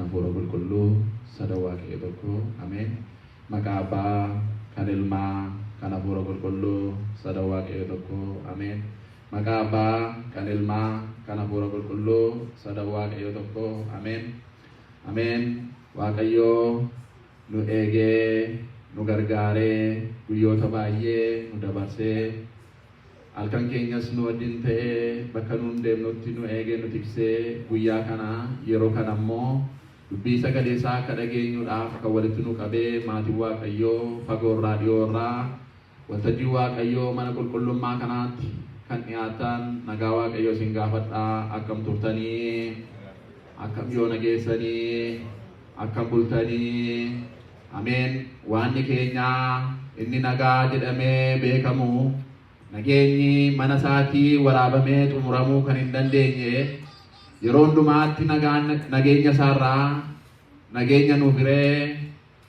Hafuura Qulqulluu, sadan Waaqayyo tokko. Ameen. Maqaa Abbaa, kan Ilmaa, kan Hafuura Qulqulluu, sadan Waaqayyo tokko. Ameen. Maqaa Abbaa, kan Ilmaa, kan Hafuura Qulqulluu, sadan Waaqayyo tokko. Ameen. Ameen. Waaqayyo nu eegee, nu gargaaree, guyyoota baay'ee nu dabarsee, Halkan keenyas nu wajjin ta'ee bakka nuun deemnutti nu eegee nu tiksee guyyaa kana yeroo kana immoo dubbii sagalee isaa akka dhageenyuudhaaf kan walitti nu qabee maatiin Waaqayyoo fagoo irraa dhiyoo irraa waltajjii Waaqayyoo mana qulqullummaa kanaatti kan dhiyaattan nagaa Waaqayyoo isin gaafadha. Akkam turtanii? Akkam yoona geessanii? Akkam bultanii? Ameen! Waanni keenya inni nagaa jedhamee beekamu, nageenyi mana isaatii waraabamee xumuramuu kan hin dandeenye, yeroo hundumaatti nagaan nageenya isaarraa nageenya nuuf hiree,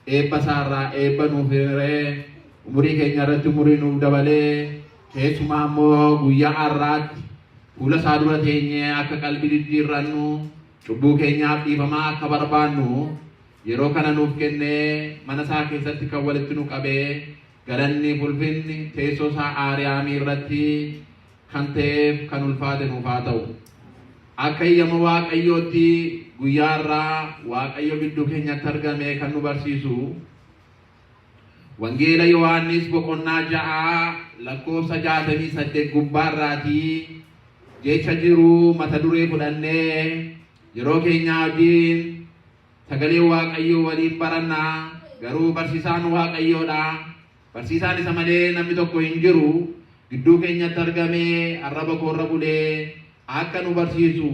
eebba isaarraa eebba nuuf hiree, umurii keenya irratti umurii nuuf dabalee, keessumaa immoo guyyaa har'aatti fuula isaa dura teenyee akka qalbii diddiirrannu, cubbuu keenyaaf dhiifamaa akka barbaannu Yeroo kana nuuf kennee mana isaa keessatti kan walitti nu qabee galanniif ulfinni teessoo isaa Aariyaamii irratti kan ta'eef kan ulfaate nuuf haa ta'u. Akka eeyyama Waaqayyootti guyyaa har'aa Waaqayyo gidduu keenyatti argamee kan nu barsiisu Wangeela Yohaannis boqonnaa 6 lakkoofsa 68 gubbaarraatii jecha jiru mata duree fudhannee yeroo keenyaa wajjin Sagalee Waaqayyoo waliin baranna, garuu barsiisaan Waaqayyoodha. Barsiisaan isa malee namni tokko hin jiru. Gidduu keenyatti argamee arraba koorra bulee akka nu barsiisu.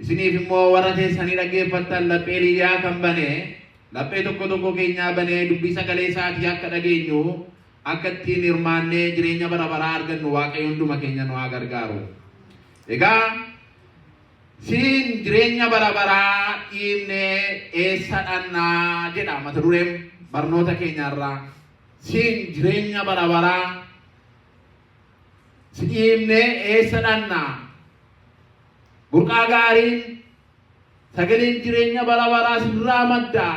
Isiniif immoo warra teessanii dhaggeeffattan laphee Liidiyaa kan bane, laphee tokko tokko keenyaa banee dubbii sagalee isaatii akka dhageenyu, akka ittiin hirmaannee jireenya bara baraa argannu Waaqayyo hunduma keenya nu haa gargaaru. Egaa Siin jireenya bara baraa dhiibnee eessa dhannaa jedha mata dureen barnoota keenya irraa. Siin jireenya bara baraa si dhiibnee eessa dhannaa? Burqaa gaariin sagaleen jireenya bara baraa sirraa madda.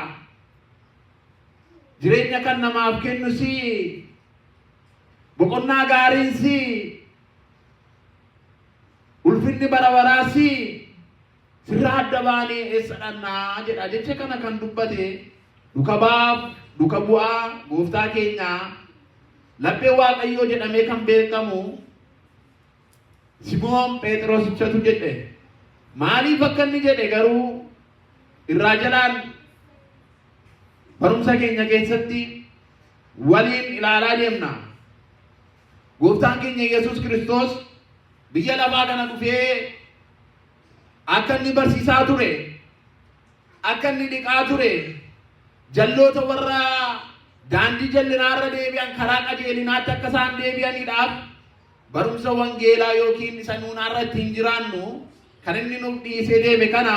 Jireenya kan namaaf kennu si. Boqonnaa gaariin si. Ulfinni bara baraa si sirraa adda baanee eessa dhannaa jedha. Jecha kana kan dubbate duka baaf duka bu'aa gooftaa keenyaa laphee Waaqayyoo jedhamee kan beekamu Simoon Pheexroosichatu jedhe. Maaliif akka inni jedhe garuu irraa jalaan barumsa keenya keessatti waliin ilaalaa deemna. Gooftaan keenya Yesuus Kiristoos biyya lafaa kana dhufee akka inni barsiisaa ture, akka inni dhiqaa ture, jalloota warra daandii jallinaarra deebi'an karaa qajeelinaatti akka isaan deebi'aniidhaaf barumsa wangeelaa yookiin isa nuunaarra ittiin jiraannu kan inni nuuf dhiisee deeme kana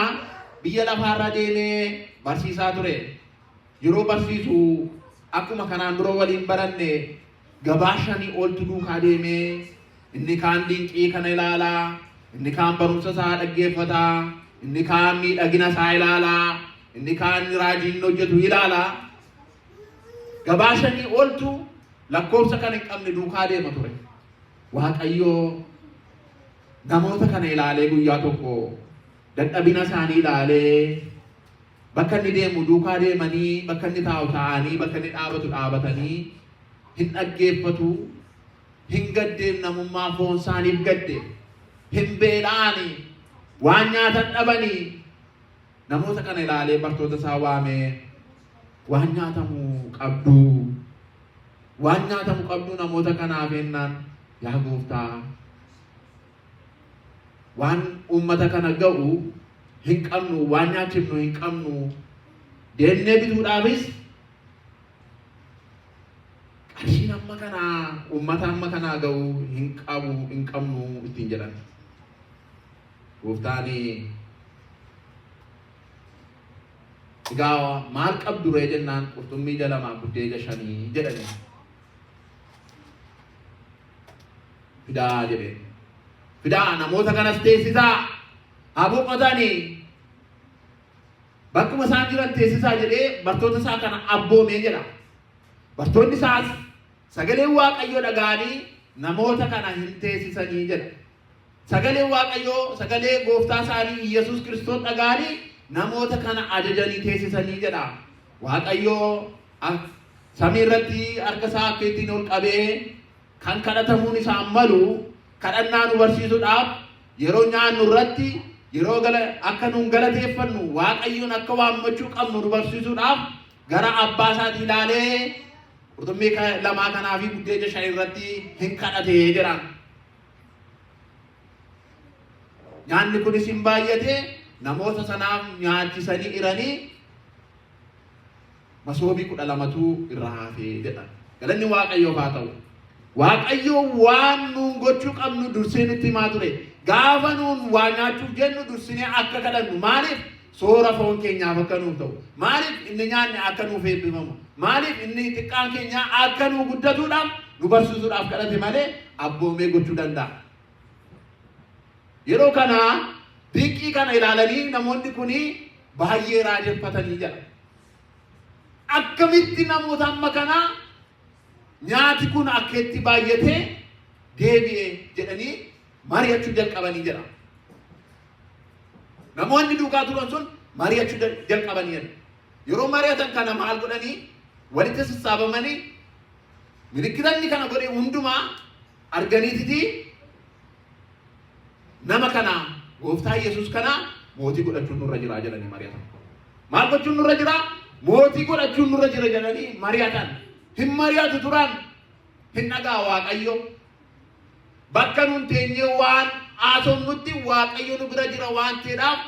biyya lafaarra deemee barsiisaa ture. Yeroo barsiisu akkuma kanaan dura waliin baranne gabaa shanii oltu duukaa deemee inni kaan dinqii kana ilaalaa, inni kaan barumsa isaa dhaggeeffataa, inni kaan miidhagina isaa ilaalaa, inni kaan raajii inni hojjetu ilaalaa. Gabaa shanii oltu lakkoofsa kan hin qabne duukaa deema ture. Waaqayyoo namoota kana ilaalee guyyaa tokko dadhabina isaanii ilaalee Bakka inni deemu duukaa deemanii, bakka inni taa'u taa'anii, bakka inni dhaabatu dhaabatanii hin dhaggeeffatu, hin gaddeef namummaa foon isaaniif gadde, hin beela'ani, waan nyaatan dhabanii. Namoota kana ilaalee bartoota isaa waamee waan nyaatamu qabduu, waan nyaatamu qabduu namoota kanaaf jennaan, yaa gooftaa Waan uummata kana ga'u hin qabnu, waan nyaachifnu hin qabnu, deemnee bituudhaafis qarshiin amma kanaa uummata amma kanaa ga'u hin qabu hin qabnu ittiin jedhan. Gooftaan egaa maal qabdu ree jennaan qurxummii ija lamaa buddee ija shanii jedhani. Fidaa jedheen. Fidaa namoota kanas teessisaa haa boqotanii. Bakkuma isaan jiran teessisaa jedhee bartoota isaa kana abboomee jedha. Bartoonni isaas sagalee Waaqayyoo dhaga'anii namoota kana hin teessisanii jedha. Sagalee Waaqayyoo, sagalee gooftaa isaanii Iyyasuus Kiristoos dhaga'anii namoota kana ajajanii teessisanii jedha. Waaqayyoo samii irratti harka isaa akka ittiin ol qabee kan kadhatamuun isaan malu kadhannaa nu barsiisuudhaaf yeroo nyaannu irratti yeroo akka nuun galateeffannu Waaqayyoon akka waammachuu qabnu nu barsiisuudhaaf gara abbaa isaatii ilaalee qurxummii lamaa kanaa fi buddeena 5 irratti hin kadhatee jedha. Nyaanni kunis hin baay'ate, namoota sanaaf nyaachisanii iranii masoobii 12tu irraa hafee jedha. Galanni Waaqayyoof haa ta'u. Waaqayyo waan nuun gochuu qabnu dursee nutti himaa ture. Gaafa nuun waa nyaachuuf jennu dursinee akka kadhannu. Maaliif? Soora foon keenyaaf akka nuuf ta'u. Maaliif? Inni nyaanne akka nuuf eebbifamu. Maaliif? Inni xiqqaan keenyaa akka nuu guddatuudhaaf nu barsiisuudhaaf kadhate malee abboomee gochuu danda'a. Yeroo kana dinqii kana ilaalanii namoonni kuni baay'ee raajeffatanii jedha. Akkamitti namoota amma kanaa nyaati kun akka itti baay'atee deebi'e jedhanii mari'achuu jalqabanii jedha. Namoonni duukaa turan sun mari'achuu jalqabanii jedha. Yeroo mari'atan kana maal godhanii walitti sassaabamanii milikkitanni kana godhe hundumaa arganiititi nama kana, gooftaa Yesuus kana mootii godhachuun nurra jira jedhanii mari'atan. Maal gochuun nurra jira? Mootii godhachuun nurra jira jedhanii mari'atan. Hin mari'atu turan. Hin dhagaa Waaqayyo. Bakka nun teenyee waan haasofnutti Waaqayyo nu bira jira waan ta'eedhaaf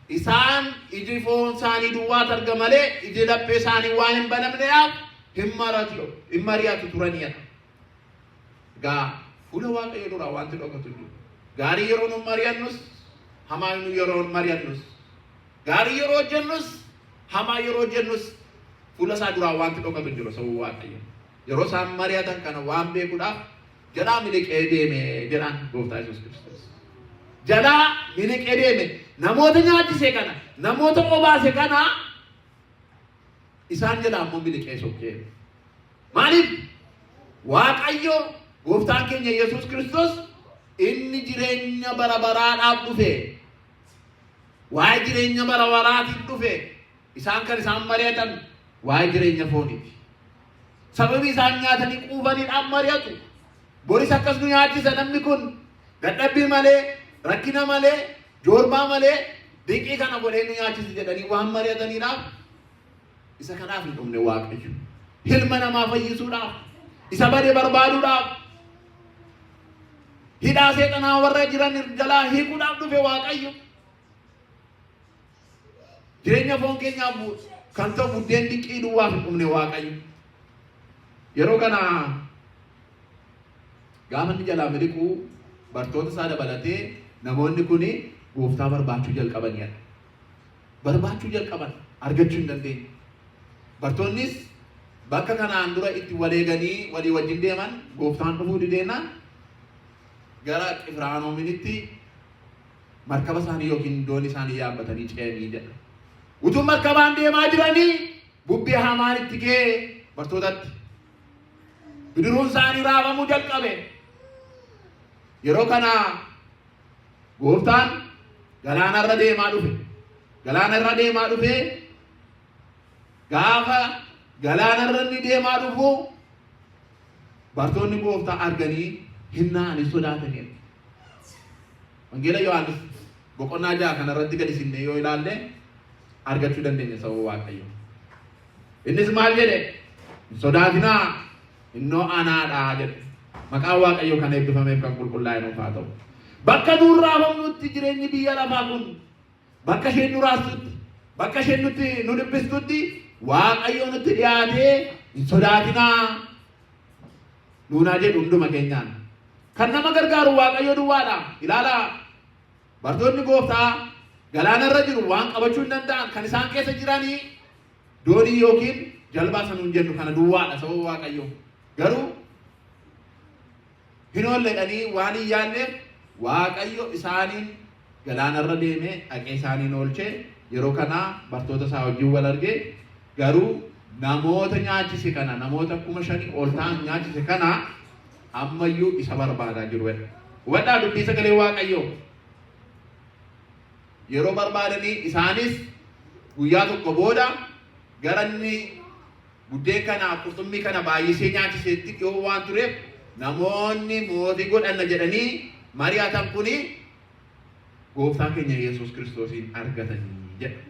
isaan iji foon isaanii duwwaatu arga malee iji laphee isaanii waan hin banamneedhaaf hin mari'atu turanidha. Egaa fuula Waaqayyo duraa wanti dhokatu hin jiru. Gaarii yeroo nu mari'annus, hamaa nu yeroo mari'annus, gaarii yeroo hojjennus, hamaa yeroo hojjennus fuula isaa duraa wanti dhokatu hin jiru sababa Waaqayyo. Yeroo isaan mari'atan kana waan beekuudhaaf jalaa miliqee deeme jedhaan gooftaa Yesuus Kiristoos. Jalaa miliqee deeme, namoota nyaachise kana, namoota obaase kana isaan jalaa immoo miliqee sokkee. Maaliif? Waaqayyo gooftaan keenya Yesuus Kiristoos inni jireenya bara baraadhaaf dhufe, waa'ee jireenya bara baraatiif dhufe, isaan kan isaan mari'atan waa'ee jireenya fooniiti. Sababii isaan nyaatanii quufaniidhaan mari'atu. Boris akkas nu nyaachisa namni kun dadhabbii malee, rakkina malee, joorbaa malee dinqii kana godhee nu nyaachisa jedhanii waan mari'ataniidhaaf isa kanaaf hin dhumne Waaqayyo. Hilma namaa fayyisuudhaaf, isa bade barbaaduudhaaf, hidhaa seexanaa warra jiran jalaa hiikuudhaaf dhufe Waaqayyo. Jireenya foon keenyaaf kan ta'u buddeen dinqii duwwaaf hin dhumne Waaqayyo. Yeroo kana gaafa inni jalaa miliquu bartoota isaa dabalatee namoonni kun gooftaa barbaachuu jalqabanidha. Barbaachuu jalqaban, argachuu hin dandeenye. Bartoonnis bakka kanaan dura itti waleeganii walii wajjin deeman gooftaan dhufuu dideennaan gara Qifiraanoominitti markaba isaanii yookiin doonii isaanii yaabbatanii ce'anii jedha. Utuu markabaan deemaa jiranii bubbee hamaan itti ka'ee bartootatti. Bidiruun isaanii raafamuu jalqabe. Yeroo kana gooftaan galaana irra deemaa dhufe. Galaana irra deemaa dhufe, gaafa galaana irra inni deemaa dhufu bartoonni gooftaa arganii hin na'anii sodaatanii. Wangeela Yohaannis boqonnaa 6 kanarratti gadi sinnee yoo ilaalle argachuu dandeenya sababa Waaqayyo. Innis maal jedhe? Hin sodaatinaa, innoo anaadha jedhe. Maqaan Waaqayyoo kan eebbifameef kan qulqullaa'e nuuf haa ta'u. Bakka nuun raafamnutti jireenyi biyya lafaa kun bakka isheen nu raastutti, bakka isheen nutti nu dhiphistutti Waaqayyo nutti dhiyaatee hin sodaatinaa nuunaa jedhu hunduma keenyaan. Kan nama gargaaru Waaqayyo duwwaadha. Ilaalaa, bartoonni gooftaa galaana irra jiru, waan qabachuu hin danda'an, kan isaan keessa jiranii doonii yookiin jalbaa sanuun jennu kana duwwaadha sababa Waaqayyo. Garuu hin oolledhanii waan hin yaadneef Waaqayyo isaaniin galaanarra deemee dhaqee isaaniin oolchee Yeroo kana bartoota isaa wajjin wal arge, garuu namoota nyaachise kana, namoota 5,000 ol ta'an nyaachise kana ammayyuu isa barbaadaa jiru jedha. Hubadhaa dubbii sagalee Waaqayyoo. Yeroo barbaadanii isaanis guyyaa tokko booda gara inni buddeen kana qurxummii kana baay'isee nyaachiseetti dhiyoo waan tureef, namoonni mootii godhanna jedhanii mari'atan kuni gooftaa keenya Yesuus Kiristoosiin argatanii jedha.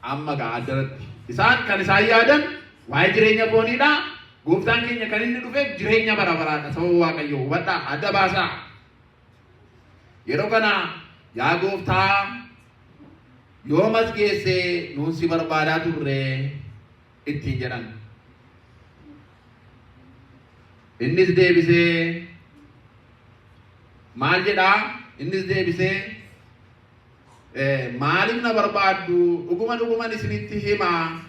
Amma gaa addanatti isaan kan isaan yaadan waa'ee jireenya fooniidha. Gooftaan keenya kan inni dhufeef jireenya bara baraadha. Saba Waaqayyoo, hubadhaa, adda baasaa. Yeroo kana, "Yaa gooftaa, yoom as geesse? Nuun si barbaadaa turre," ittiin jedhan. Innis deebisee maal jedhaa? Innis deebisee, "Maaliif na barbaaddu? Dhuguma dhuguman isinitti himaa,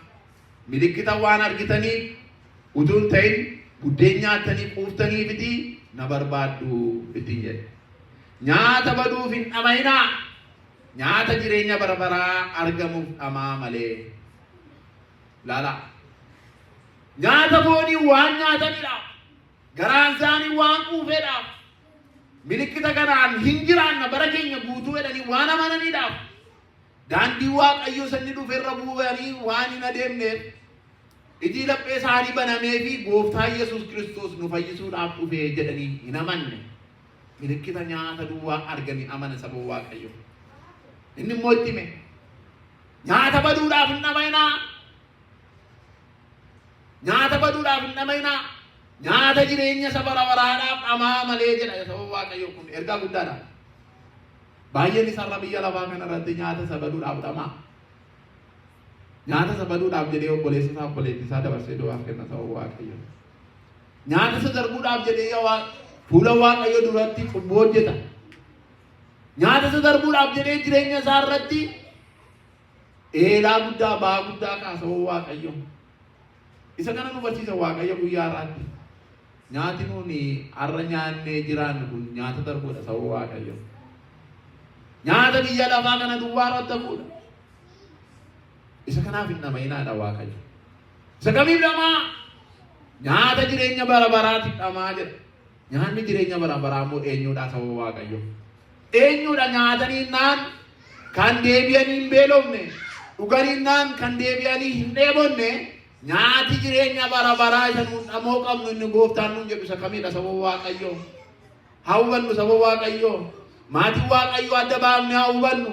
milikkita waan argitaniif utuu hin ta'in buddeen nyaattanii quuftaniifiti na barbaaddu," ittiin jedhe. "Nyaata baduuf hin dhama'inaa, nyaata jireenya bara baraa argamuuf dhamaa malee." Laalaa. Nyaata foonii waan nyaatanidha. Garaan isaanii waan quufeedhaaf. Milikkita kanaan hin jiraanna bara keenya guutuu jedhanii waan amananiidhaaf. Daandii Waaqayyoo sanni dhufe irra bu'anii waan hin adeemneef, ijii laphee isaanii banamee fi gooftaa Yesuus Kiristoos nu fayyisuudhaaf dhufe jedhanii hin amanne. Milikkita nyaata duwwaa arganii amanan, saba Waaqayyoo. Inni immoo itti hime. Nyaata baduudhaaf hin dhama'inaa. Nyaata baduudhaaf hin dhama'inaa. Nyaata jireenya isa bara baraadhaaf dhamaa malee jedha, saba Waaqayyoo. Kun ergaa guddaadha. Baay'een isarra biyya lafaa kanarratti nyaata isa baduudhaaf dhamaa. Nyaata isa baduudhaaf jedhee obboleessa isaa, obboleettii isaa dabarsee du'aaf kenna, saba Waaqayyoo. Nyaata isa darbuudhaaf jedhee fuula Waaqayyoo duratti cubbuu hojjeta. Nyaata isa darbuudhaaf jedhee jireenya isaa irratti eelaa guddaa, ba'aa guddaa kaasa, Waaqayyo. Isa kana nu barsiisa Waaqayyo guyyaa har'aatti. Nyaati nuuni har'a nyaannee jiraannu kun nyaata darbuudha, saba Waaqayyo. Nyaata biyya lafaa kana duwwaa irratti hafuudha. Isa kanaaf hin dhama'inaadha Waaqayyo. Isa kamiif dhamaa? Nyaata jireenya bara baraatiif dhamaa jedha. Nyaanni jireenya bara baraa immoo eenyuudha, saba Waaqayyo? Eenyuudha nyaatanii naan kan deebi'anii hin beelofne, dhuganii naan kan deebi'anii hin dheebonne? Nyaati jireenya bara baraa isa nuun dhamoo qabnu, inni gooftaan nuun jedhu isa kamidha, saba Waaqayyo? Haa hubannu, saba Waaqayyo. Maatiin Waaqayyo, adda baafnee haa hubannu.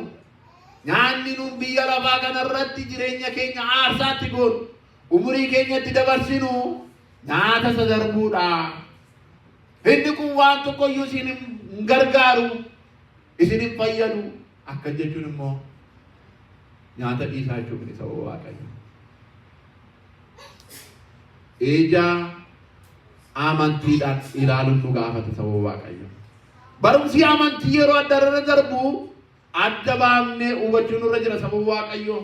Nyaanni nuun biyya lafaa kanarratti jireenya keenya aarsaatti goonu, umurii keenyatti dabarsinu, nyaata isa darbuudha. Inni kun waan tokkoyyuu isin hin gargaaru, isin hin fayyadu. Akka jechuun immoo nyaata dhiisaa jechuun miti, saba Waaqayyo. Ija amantiidhaan ilaaluun nu gaafata, saba Waaqayyo. Barumsi amantii yeroo adda irra darbu adda baafnee hubachuu nurra jira, saba Waaqayyo.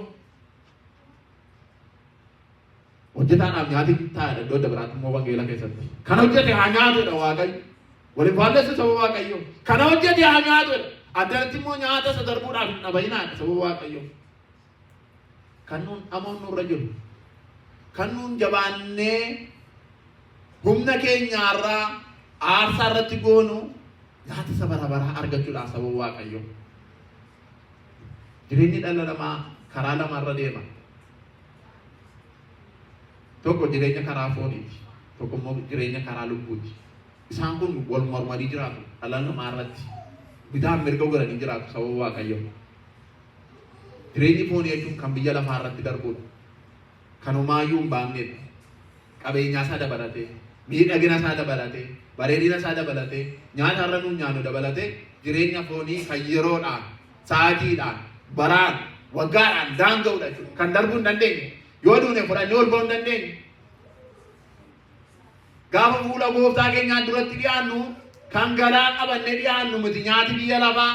Hojjetaadhaaf nyaati taa'edha iddoo adda biraatti immoo wangeela keessatti. Kan hojjete haa nyaatudha Waaqayyo. Waliin faallessu, saba Waaqayyo. Kana hojjete haa nyaatudha. Addanatti immoo nyaata isa darbuudhaaf hin dhaba'inaadha, saba Waaqayyo. Kan nuun dhamoon nurra jiru. Kan nuun jabaannee humna keenyaarraa aarsaa irratti goonu nyaata isa bara baraa argachuudhaaf, saba Waaqayyo. Jireenyi dhala namaa karaa lamarra deema. Tokko jireenya karaa fooniiti. Tokko immoo jireenya karaa lubbuuti. Isaan kun wal mormanii jiraatu dhala namaa irratti. Bitaan mirga godhanii jiraatu, saba Waaqayyo. Jireenyi foonii jechuun kan biyya lafaa irratti darbudha. Kan homaayyuu hin baafnedha. Qabeenyaa isaa dabalatee, miidhagina isaa dabalatee, bareedina isaa dabalatee, nyaata har'a nuun nyaannu dabalatee, jireenya foonii kan yeroodhaan, sa'aatiidhaan, baraan, waggaadhaan daanga'udha jechuudha. Kan darbuu hin dandeenye. Yoo duune fudhannee ol ba'uu hin dandeenye. Gaafa fuula gooftaa keenyaa duratti dhiyaannu kan galaa qabannee dhiyaannu miti nyaati biyya lafaa.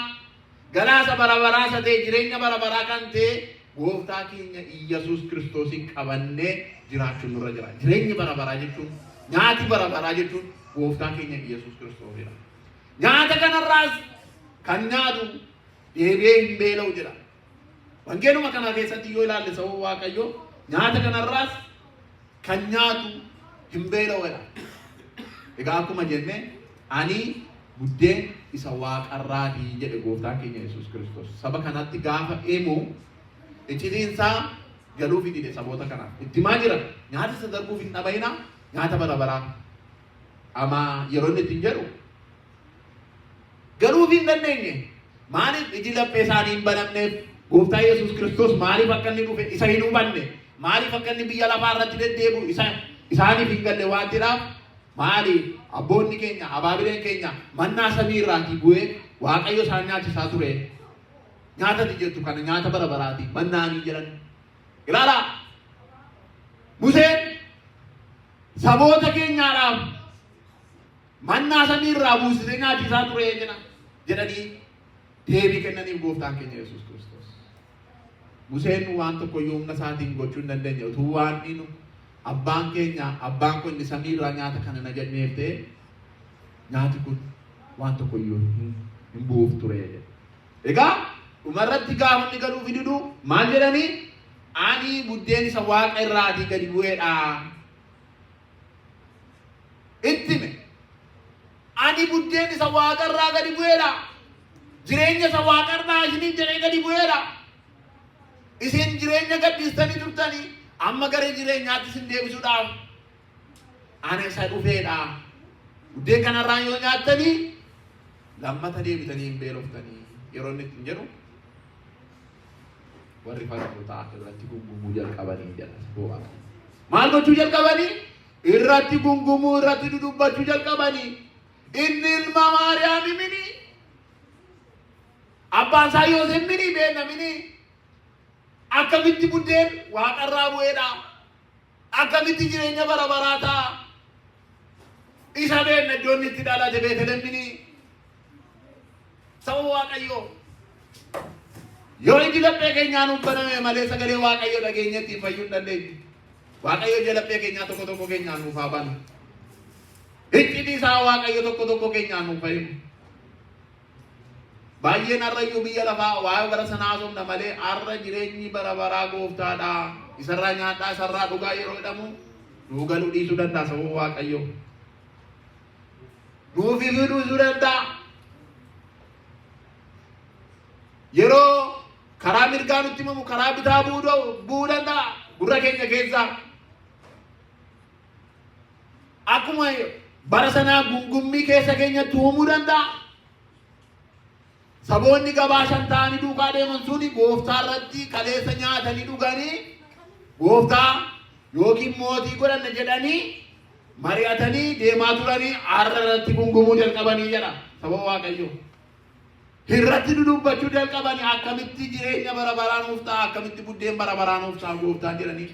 Galaasa bara baraa isa ta'e, jireenya bara baraa kan ta'e gooftaa keenya Iyyasuus Kiristoosiin qabannee jiraachuun nurra jira. Jireenyi bara baraa jechuun, nyaati bara baraa jechuun gooftaa keenya Iyyasuus Kiristoosidha. Nyaata kanarraas kan nyaatu deebi'ee hin beela'u jedha. Wangeeluma kana keessatti yoo ilaalle, saba Waaqayyoo, nyaata kanarraas kan nyaatu hin beela'uudha. Egaa akkuma jenne, ani buddeen isa waaqarraatii jedhe gooftaan keenya Yesuus Kiristoos. Saba kanatti gaafa himu iccitiin isaa galuufi dide saboota kanaaf. Itti himaa jira. Nyaata isa darbuuf hin dhabayina, nyaata bara baraa. Ama yeroo inni ittiin jedhu galuufi hin dandeenye. Maaliif? Iji laphee isaanii hin banamneef. Gooftaa Yesuus Kiristoos maaliif akka inni dhufe isa hin hubanne. Maaliif akka inni biyya lafaa irratti deddeebi'u isa isaaniif hin galle waan jedhaaf. Maali, abboonni keenya, abaabileen keenya mannaa samii irraatii bu'ee Waaqayyo isaan nyaachisaa ture. Nyaata ati jettu kana nyaata bara baraati mannaanii jedhan. Ilaalaa! Museen saboota keenyaadhaaf mannaa samii irraa buusisee nyaachisaa ture jedha jedhanii deebii kennaniif gooftaan keenya Yesuus Kiristoos. Museen waan tokko iyyuu humna isaatiin gochuu hin dandeenye. Utuu waan inni abbaan keenya, abbaan kun inni samii irraa nyaata kana na jenneef ta'e, nyaati kun waan tokko iyyuu hin bu'uuf ture jedhe. Egaa dhumarratti gaafa inni galuuf didu maal jedhanii? Ani buddeen isa waaqa irraatii gadi bu'eedha. Itti hime. Ani buddeen isa waaqa irraa gadi bu'eedha. Jireenya isa waaqa irraa isiniif jedhee gadi bu'eedha. Isin jireenya gadhiistanii turtanii, amma gara jireenyaatti isin deebisuudhaaf ana isa dhufeedha. Buddeen kanarraa yoo nyaattanii lammata deebitanii hin beeloftanii yeroo inni ittiin jedhu, warri Farisootaa irratti gungumuu jalqabanii jedha. Maal gochuu jalqabanii? Irratti gungumuu, irratti dudubbachuu jalqabanii. Inni ilma Maariyaami mini? Abbaan isaa Yoosef mini? Beekna mini? Akkamitti buddeen waaqarraa bu'eedha? Akkamitti jireenya bara baraa ta'a? Isa beekna, iddoo inni itti dhalate Beetelem mini? Saba Waaqayyoo, yoo iji laphee keenyaa nuuf baname malee sagalee Waaqayyoo dhageenya ittiin fayyuu hin dandeenyu. Waaqayyo ija laphee keenyaa tokko tokko keenyaa nuuf haa banu. Iccitii isaa Waaqayyo tokko tokko keenyaa nuuf haa himu. Baay'een har'ayyuu biyya lafaa waa'ee bara sanaa haasofna malee, har'a jireenyi bara baraa gooftaadha. Isarraa nyaadhaa, isarraa dhugaa yeroo jedhamu nuu galuu dhiisuu danda'a saba Waaqayyoo. Nuuf ifuu dhiisuu danda'a. Yeroo karaa mirgaa nutti himamu karaa bitaa bu'uu danda'a gurra keenya keessaa. Akkuma bara sanaa gungummii keessa keenyatti uumuu danda'a. Saboonni gabaa shan ta'anii duukaa deeman suni gooftaa irratti kaleessa nyaatanii dhuganii, gooftaa yookiin mootii godhanna jedhanii mari'atanii deemaa turanii, har'a irratti gungumuu jalqabanii jedha saba Waaqayyoo. Irratti dudubbachuu jalqabanii, akkamitti jireenya bara baraa nuuf ta'a, akkamitti buddeen bara baraa nuuf ta'a gooftaan jedhanii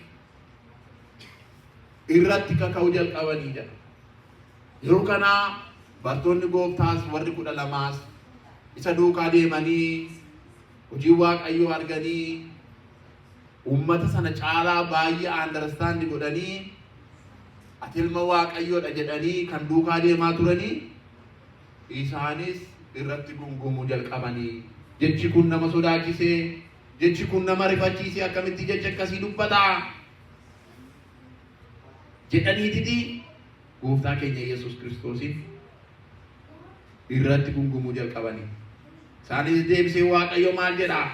irratti kaka'uu jalqabanii jedha. Yeroo kanaa bartoonni gooftaas warri 12s isa duukaa deemanii hojii Waaqayyoo arganii, uummata sana caalaa baay'ee understand godhanii, ati ilma Waaqayyoodha jedhanii kan duukaa deemaa turanii, isaanis irratti gungumuu jalqabanii. Jechi kun nama sodaachisee, jechi kun nama rifachiisee, akkamitti jecha akkasii dubbataa jedhaniititi gooftaa keenya Yesuus Kiristoosiin irratti gungumuu jalqabanii. Isaanis deebisee, Waaqayyo maal jedhaa?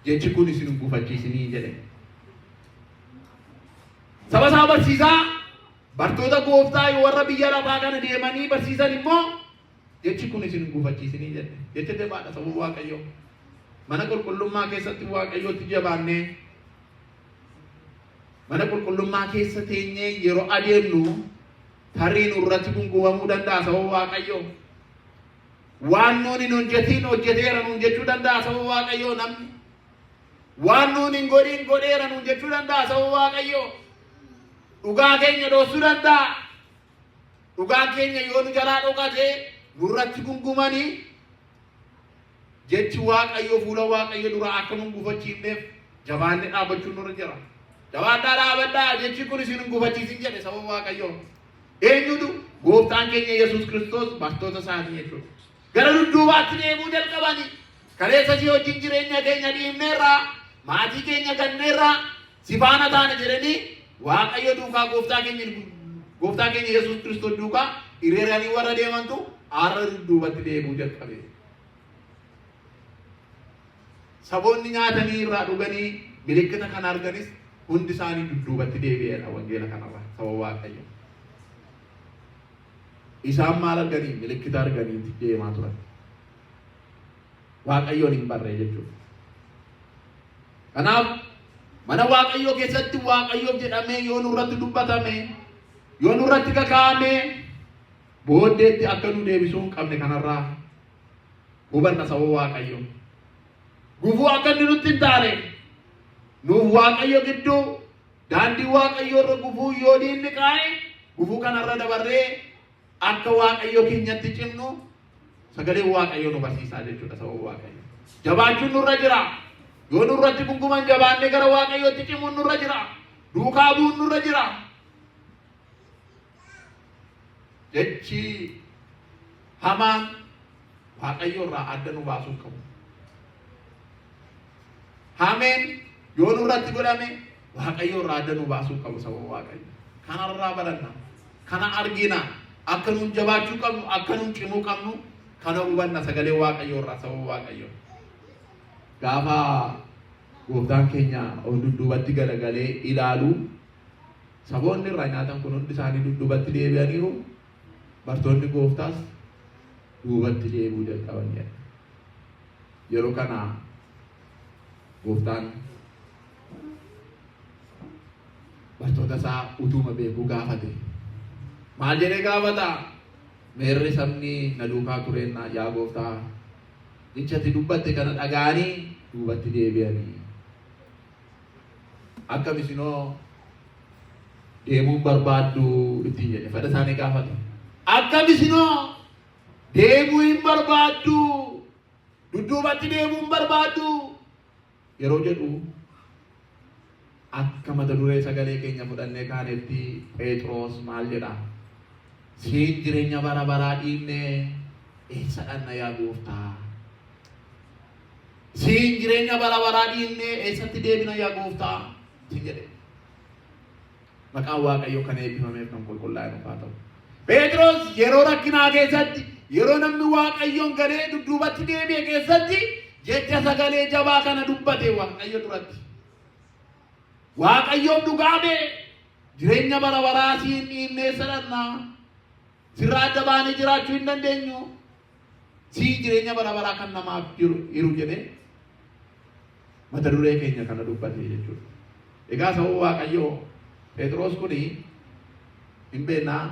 Jechi kun isin hin gufachiisinii jedhe. Saba isaa barsiisaa, bartoota gooftaa warra biyya lafaa kana deemanii barsiisan immoo, jechi kun isin hin gufachiisinii jedhe. Jecha jabaadha, saba Waaqayyoo. Mana qulqullummaa keessatti Waaqayyootti jabaannee, mana qulqullummaa keessa teenyee yeroo adeemnu tarii nurratti gungumamuu danda'a, saba Waaqayyoo. Waan nuun hin hojjetiin hojjeteera nuun jechuu danda'a, saba Waaqayyoo, namni. Waan nuun hin godhin godheera nuun jechuu danda'a, saba Waaqayyoo. Dhugaa keenya dhoksuu danda'a. Dhugaan keenya yoo nu jalaa dhokate nurratti gungumanii, jechi Waaqayyoo fuula Waaqayyo duraa akka nu hin gufachiifneef jabaannee dhaabbachuun nurra jira. Jabaadhaa dhaabadhaa, jechi kun isin hin gufachiisin jedhe, saba Waaqayyoo. Eenyutu? Gooftaan keenya Yesuus Kiristoos bartoota isaatii jechuudha. Gara dudduubaatti deemuu jalqabanii. Kaleessa si wajjin jireenya keenya dhiibneerra, maatii keenya ganneerra, si faana taane jedhanii Waaqayyo duukaa, gooftaa keenya Yesuus Kiristoos duukaa hiriiranii warra deemantu har'a dudduubatti deebi'uu jalqabe. Saboonni nyaatanii irraa dhuganii milikkita kana arganis hundi isaanii dudduubatti deebi'eedha wangeela kanarraa, saba Waaqayyo. Isaan maal arganii? Milikkita arganiiti deemaa turan. Waaqayyoon hin barree jechuudha. Kanaaf mana Waaqayyoo keessatti Waaqayyoof jedhamee yoo nurratti dubbatame, yoo nurratti kakaa'ame, booddeetti akka nu deebisuu hin qabne kanarraa hubanna, saba Waaqayyoo. Gufuu akka inni nutti hin taane, nuuf Waaqayyo gidduu daandii Waaqayyoo irra gufuu yoo diinni kaa'e, gufuu kanarra dabarree akka Waaqayyo keenyatti cimnu sagaleen Waaqayyoo nu barsiisaa jechuudha, saba Waaqayyo. Jabaachuun nurra jira. Yoo nurratti gunguman jabaannee gara Waaqayyootti cimuun nurra jira. Duukaa bu'uun nurra jira. Jechi hamaan Waaqayyo irraa adda nu baasuu qabu. Hameen yoo nurratti godhame Waaqayyo irraa adda nu baasuu qabu, saba Waaqayyo. Kanarraa baranna. Kana argina. Akka nuun jabaachuu qabnu, akka nuun cimuu qabnu kana hubanna sagalee Waaqayyo irraa, saba Waaqayyo. Gaafa gooftaan keenya of dudduubatti galagalee ilaalu, saboonni irraa nyaatan kun hundi isaanii dudduubatti deebi'aniiru. Bartoonni gooftaas duubatti deebi'uu jalqabanidha. Yeroo kana gooftaan bartoota isaa utuuma beekuu gaafate. Maal jedhee gaafata? "Meerri sabni na duukaa tureenna yaa gooftaa, jecha ati dubbatte kana dhaga'anii duubatti deebi'anii. Akkam isinoo deemuun barbaaddu?" ittiin jedhe, fedha isaanii gaafate. "Akkam isinoo deemuu hin barbaaddu? Dudduubatti deemuu hin barbaaddu?" yeroo jedhu, akka mata duree sagalee keenya fudhannee kaanetti Phexros maal jedha? "Siin jireenya bara baraa dhiibnee eessa dhanna yaa gooftaa? Siin jireenya bara baraa dhiibnee eessatti deebina yaa gooftaa?" siin jedhe. Maqaan Waaqayyoo kan eebbifameef kan qulqullaa'e nuuf haa ta'u. Phexros yeroo rakkinaa keessatti, yeroo namni Waaqayyoon galee dudduubatti deebi'e keessatti jecha sagalee jabaa kana dubbate Waaqayyo duratti. Waaqayyoon dhugaa bee, "Jireenya bara baraa siin dhiibnee sadhannaa? Sirraa adda baanee jiraachuu hin dandeenyu. Sii jireenya bara baraa kan namaaf jiru hiru," jedhee mata duree keenya kana dubbate jechuudha. Egaa saba Waaqayyoo, Phexros kuni hin beeknaa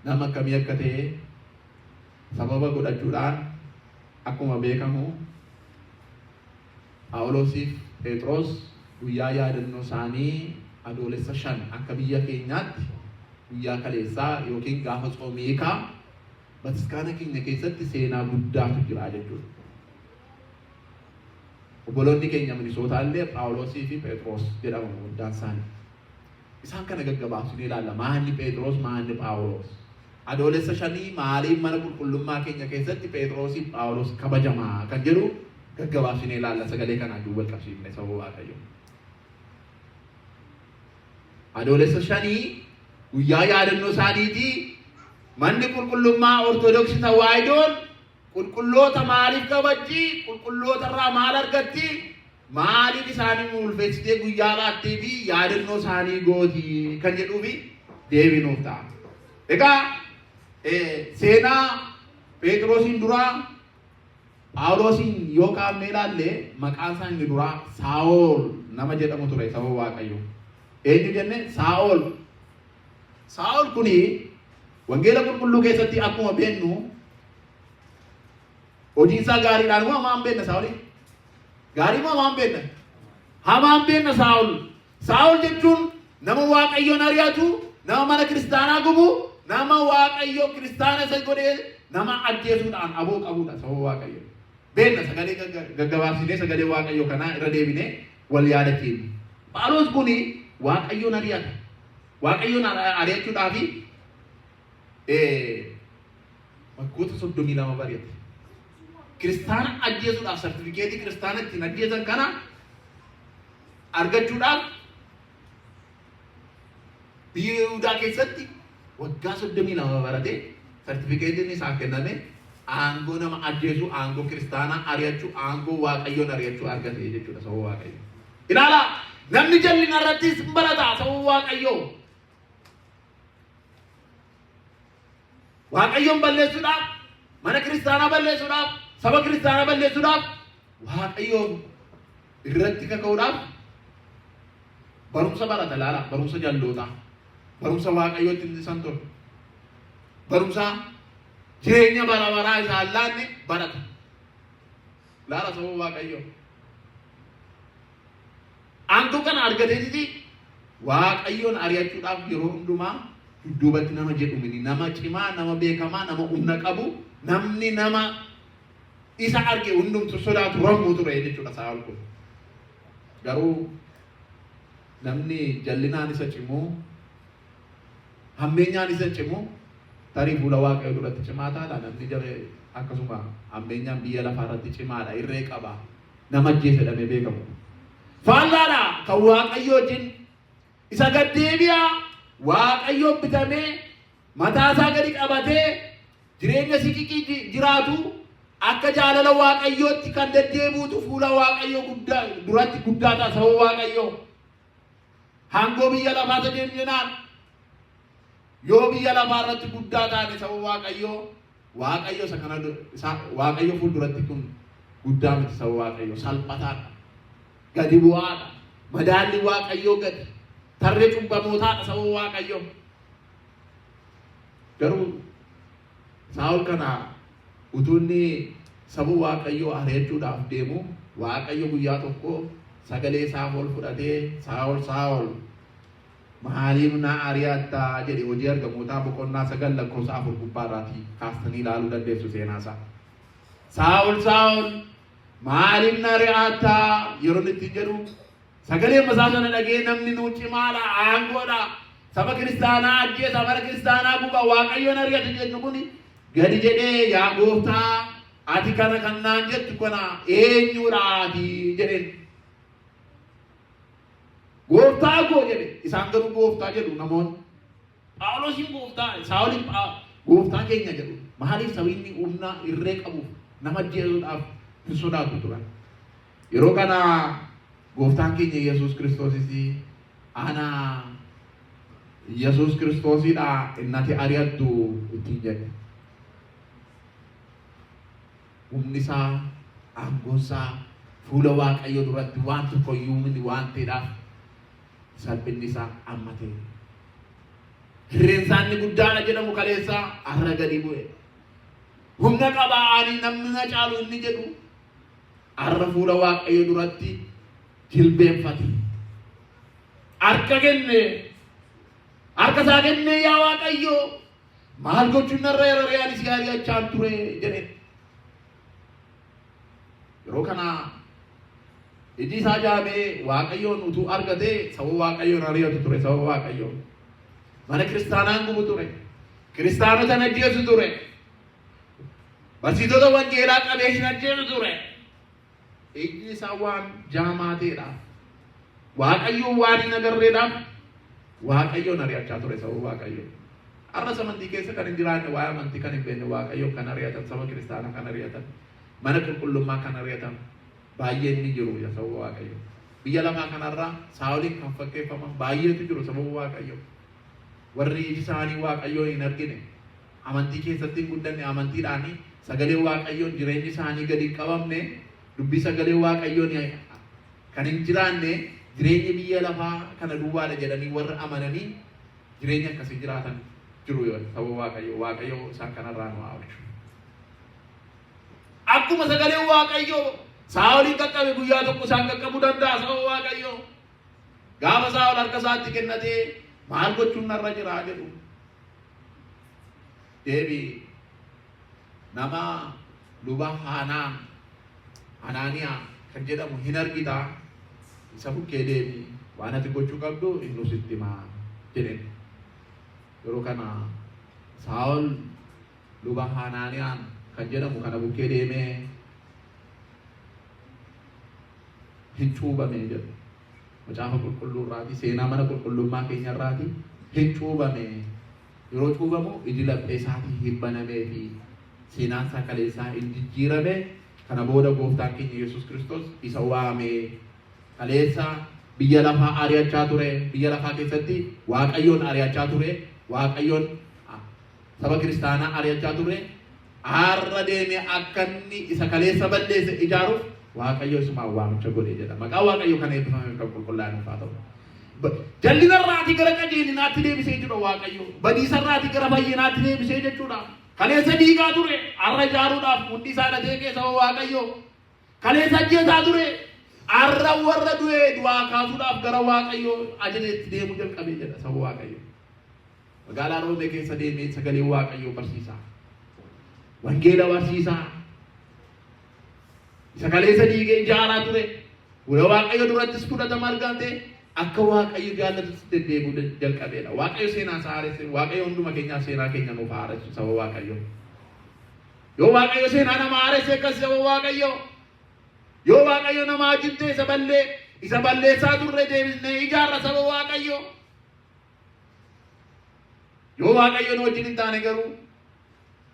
nama akkamii akka ta'e sababa godhachuudhaan, akkuma beekamu Phaawulosiif Phexros guyyaa yaadannoo isaanii Adoolessa 5, akka biyya keenyaatti guyyaa kaleessaa yookiin gaafa tsoomiikaa, bataskaana keenya keessatti seenaa guddaatu jira jechuudha. Obboloonni keenya Minisootaa illee Phaawulosii fi Phexros jedhamu guddaan isaanii. Isaan kana gaggabaabsinee ilaalla. Maanni Phexros, maanni Phaawulos? Adoolessa 5 maaliif mana qulqullummaa keenya keessatti Phexrosii fi Phaawulos kabajamaa kan jedhu gaggabaabsinee ilaalla sagalee kanaan wal qabsiifne, saba Waaqayyo. Adoolessa 5 guyyaa yaadannoo isaaniitii manni qulqullummaa Ortodoksii Tawaahidoon qulqulloota maaliif kabajji? Qulqulloota irraa maal argatti? Maaliif isaanii ulfeessitee guyyaa laattee fi yaadannoo isaanii gooti kan jedhuufi deebinuuf ta'a. Egaa seenaa Phexrosiin duraa Phaawulosiin yoo kaafnee ilaalle, maqaan isaa inni duraa Saa'ol nama jedhamu ture, saba Waaqayyo. Eenyu jenne? Saa'ol. Saa'ol kuni wangeela qulqulluu keessatti akkuma beeknu hojiin isaa gaariidhaan moo hamaan beekna Saa'oli? Gaarii moo hamaan beekna? Hamaan beekna Saa'ol. Saa'ol jechuun nama Waaqayyoon ari'atu, nama mana kiristaanaa gubu, nama Waaqayyo kiristaana isa godhee nama ajjeesuudhaan aboo qabudha, saba Waaqayyo. Beekna sagalee gaggabaabsinee sagalee Waaqayyo kanaa irra deebinee wal yaadachiifna. Phaawulos kuni Waaqayyoon ari'ata. Waaqayyoon ari'achuudhaafi waggoota 32 bari'ate. Kiristaana ajjeesuudhaaf sartifikeetii kiristaana ittiin ajjeesan kana argachuudhaaf biyya Yihudaa keessatti waggaa 32 baratee sartifikeetiin isaaf kenname aangoo nama ajjeesuu, aangoo kiristaanaa ari'achuu, aangoo Waaqayyoon ari'achuu argate jechuudha saba Waaqayyoo. Ilaalaa, namni jallina irrattis hin barata saba Waaqayyoo. Waaqayyoon balleessuudhaaf, mana kiristaanaa balleessuudhaaf, saba kiristaanaa balleessuudhaaf, Waaqayyoon irratti kaka'uudhaaf barumsa barata. Ilaala, barumsa jallootaa, barumsa Waaqayyootti hin isaan tolu, barumsa jireenya bara baraa isaan laanne barata. Ilaala, saba Waaqayyoo. Aangoo kana argateetiti Waaqayyoon ari'achuudhaaf yeroo hundumaa dudduubatti nama jedhu mini, nama cimaa, nama beekamaa, nama humna qabu, namni nama isa arge hundumtu sodaatu rammuu ture jechuudha Saa'ol kun. Garuu namni jallinaan isa cimu, hammeenyaan isa cimu, tarii fuula Waaqayyoo duratti cimaa taata. Namni jabe akkasuma hammeenyaan biyya lafaa irratti cimaadha, irree qaba, nama ajjeesa jedhamee beekamu. Faallaadha kan Waaqayyoo wajjin isa gad deebi'aa Waaqayyoon bitamee mataa isaa gadi qabatee jireenya siqiqii jiraatu, akka jaalala Waaqayyootti kan deddeebi'utu fuula Waaqayyoo guddaa duratti guddaa ta'a saba Waaqayyoo. Hangoo biyya lafaa tajaajilnaan yoo biyya lafaa irratti guddaa taane saba Waaqayyoo, Waaqayyo isa kana isa Waaqayyo fuulduratti kun guddaa miti saba Waaqayyoo, salphataadha. Gadi bu'aadha. Madaalli Waaqayyoo gadi. Tarree cubbamootaadha saba Waaqayyoo. Garuu Saa'ol kana utuu inni saba Waaqayyoo ari'achuudhaaf deemu, Waaqayyo guyyaa tokko sagalee isaa ol fudhatee, "Saa'ol, Saa'ol, maaliif na ari'atta?" jedhe. Hojii Ergamootaa boqonnaa 9 lakkoofsa 4 gubbaa irraatii kaastanii ilaaluu dandeessu seenaa isaa. "Saa'ol, Saa'ol, maaliif na ari'atta?" yeroo inni ittiin jedhu sagalee masaa sana dhagee, namni nuu cimaadha, aangoodha, saba kiristaanaa ajjeesa, mana kiristaanaa guba, Waaqayyoon ari'ata jennu kun gadi jedhee, "Yaa Gooftaa, ati kana kan naan jettu kana eenyudha ati?" jedheen. "Gooftaa koo" jedhe. Isaan garuu gooftaa jedhu namoonni. Phaawulosiin gooftaa, Saa'oliin gooftaa keenya jedhu. Maaliif? Sabni humna irree qabuuf nama ajjeesuudhaaf hin sodaatu turan. Yeroo kana Gooftaan keenya Yesuus Kiristoosis, "Ana Yesuus Kiristoosidha inni ati ari'attu" ittiin jedhe. Humni isaa, aangoon isaa fuula Waaqayyoo duratti waan tokko iyyuu miti waan ta'eedhaaf salphinni isaa amma ta'e. Hirreen isaa inni guddaadha jedhamu kaleessaa har'a gadi bu'e. Humna qabaa, ani namni na caalu inni jedhu har'a fuula Waaqayyoo duratti jilbeenfate. Harka kenne. Harka isaa kennee, "Yaa Waaqayyo, maal gochuun narra jira ree? Ani si ari'achaan ture" jedhe. Yeroo kana iji isaa jaamee Waaqayyoon utuu argatee saba Waaqayyoon ari'atu ture, saba Waaqayyoon. Mana kiristaanaan gubu ture. Kiristaanota ajjeesu ture. Barsiisota wangeelaa qabee hin ajjeesu ture. Ijji isaa waan jaamaa ta'eedhaaf, Waaqayyoon waan hin agarreedhaaf Waaqayyoon ari'achaa ture saba Waaqayyoo. Har'as amantii keessa kan hin jiraanne, waa'ee amantii kan hin beekne, Waaqayyoon kan ari'atan, saba kiristaanaa kan ari'atan, mana qulqullummaa kan ari'atan baay'een ni jiru yaa saba Waaqayyoo. Biyya lafaa kanarraa Saa'oliin kan fakkeeffaman baay'eetu jiru saba Waaqayyoo. Warri iji isaanii Waaqayyoon hin argine, amantii keessatti hin guddanne, amantiidhaan sagalee Waaqayyoon jireenyi isaanii gadi hin qabamne, dubbii sagalee Waaqayyoon kan hin jiraanne, jireenyi biyya lafaa kana duwwaadha jedhanii warra amananii jireenya akkasii jiraatan jiru saba Waaqayyoo. Waaqayyoo isaan kanarraa nu haa oolchu. Akkuma sagaleen Waaqayyoo Saa'oliin qaqqabe guyyaa tokko isaan qaqqabuu danda'a saba Waaqayyoo. Gaafa Saa'ol harka isaatti kennatee, "Maal gochuun narra jira?" jedhu. Deebii nama luba Haanaa Hanaaniyaa kan jedhamu hin argitaa, isa bukkee deemi, waan ati gochuu qabdu inni sitti himaa jedheen. Yeroo kana Saa'ol luba Hanaaniyaan kan jedhamu kana bukkee deemee Hin cuubame jedhu. Macaafa qulqulluu irraatii, seenaa mana qulqullummaa keenya irraatii hin cuubame. Yeroo cuubamu iji laphee isaatii hin banamee fi seenaan isaa kaleessaa hin jijjiirame. Kana booda gooftaan keenya Yesuus Kiristoos isa waame. Kaleessa biyya lafaa ari'achaa ture. Biyya lafaa keessatti Waaqayyoon ari'achaa ture. Waaqayyoon saba kiristaanaa ari'achaa ture. Har'a deemee akka inni isa kaleessa balleesse ijaaruuf Waaqayyo isumaan waamicha godhe jedha. Maqaa Waaqayyo kan eebbifameef kan qulqullaa'e nuuf haa ta'u. Jallina irraatii gara qajeelinaatti deebisee jechuudha Waaqayyo. Badiisa irraatii gara fayyinaatti deebisee jechuudha. Kaleessa diigaa ture, har'a ijaaruudhaaf hundi isaa hidhatee keessa Waaqayyo. Kaleessa ajjeesaa ture, har'a warra du'e du'aa kaasuudhaaf gara Waaqayyo ajajeetti deemuu jalqabee jedha saba Waaqayyo. Magaalaa Roomee keessa deemee sagalee Waaqayyoo barsiisaa. Wangeela barsiisaa. Isa kaleessa diigee ijaaraa ture. Fuula Waaqayyo durattis fudhatama argate. Akka Waaqayyo jaallatutti deddeebi'uu jalqabeedha. Waaqayyo seenaa isaa haaresse. Waaqayyo hunduma keenyaaf seenaa keenya nuuf haaressu saba Waaqayyo. Yoo Waaqayyo seenaa nama haaresse akkas saba Waaqayyo. Yoo Waaqayyo nama wajjin isa ballee isa balleessaa turre deebisnee ijaarra saba Waaqayyo. Yoo Waaqayyo nu wajjin hin taane garuu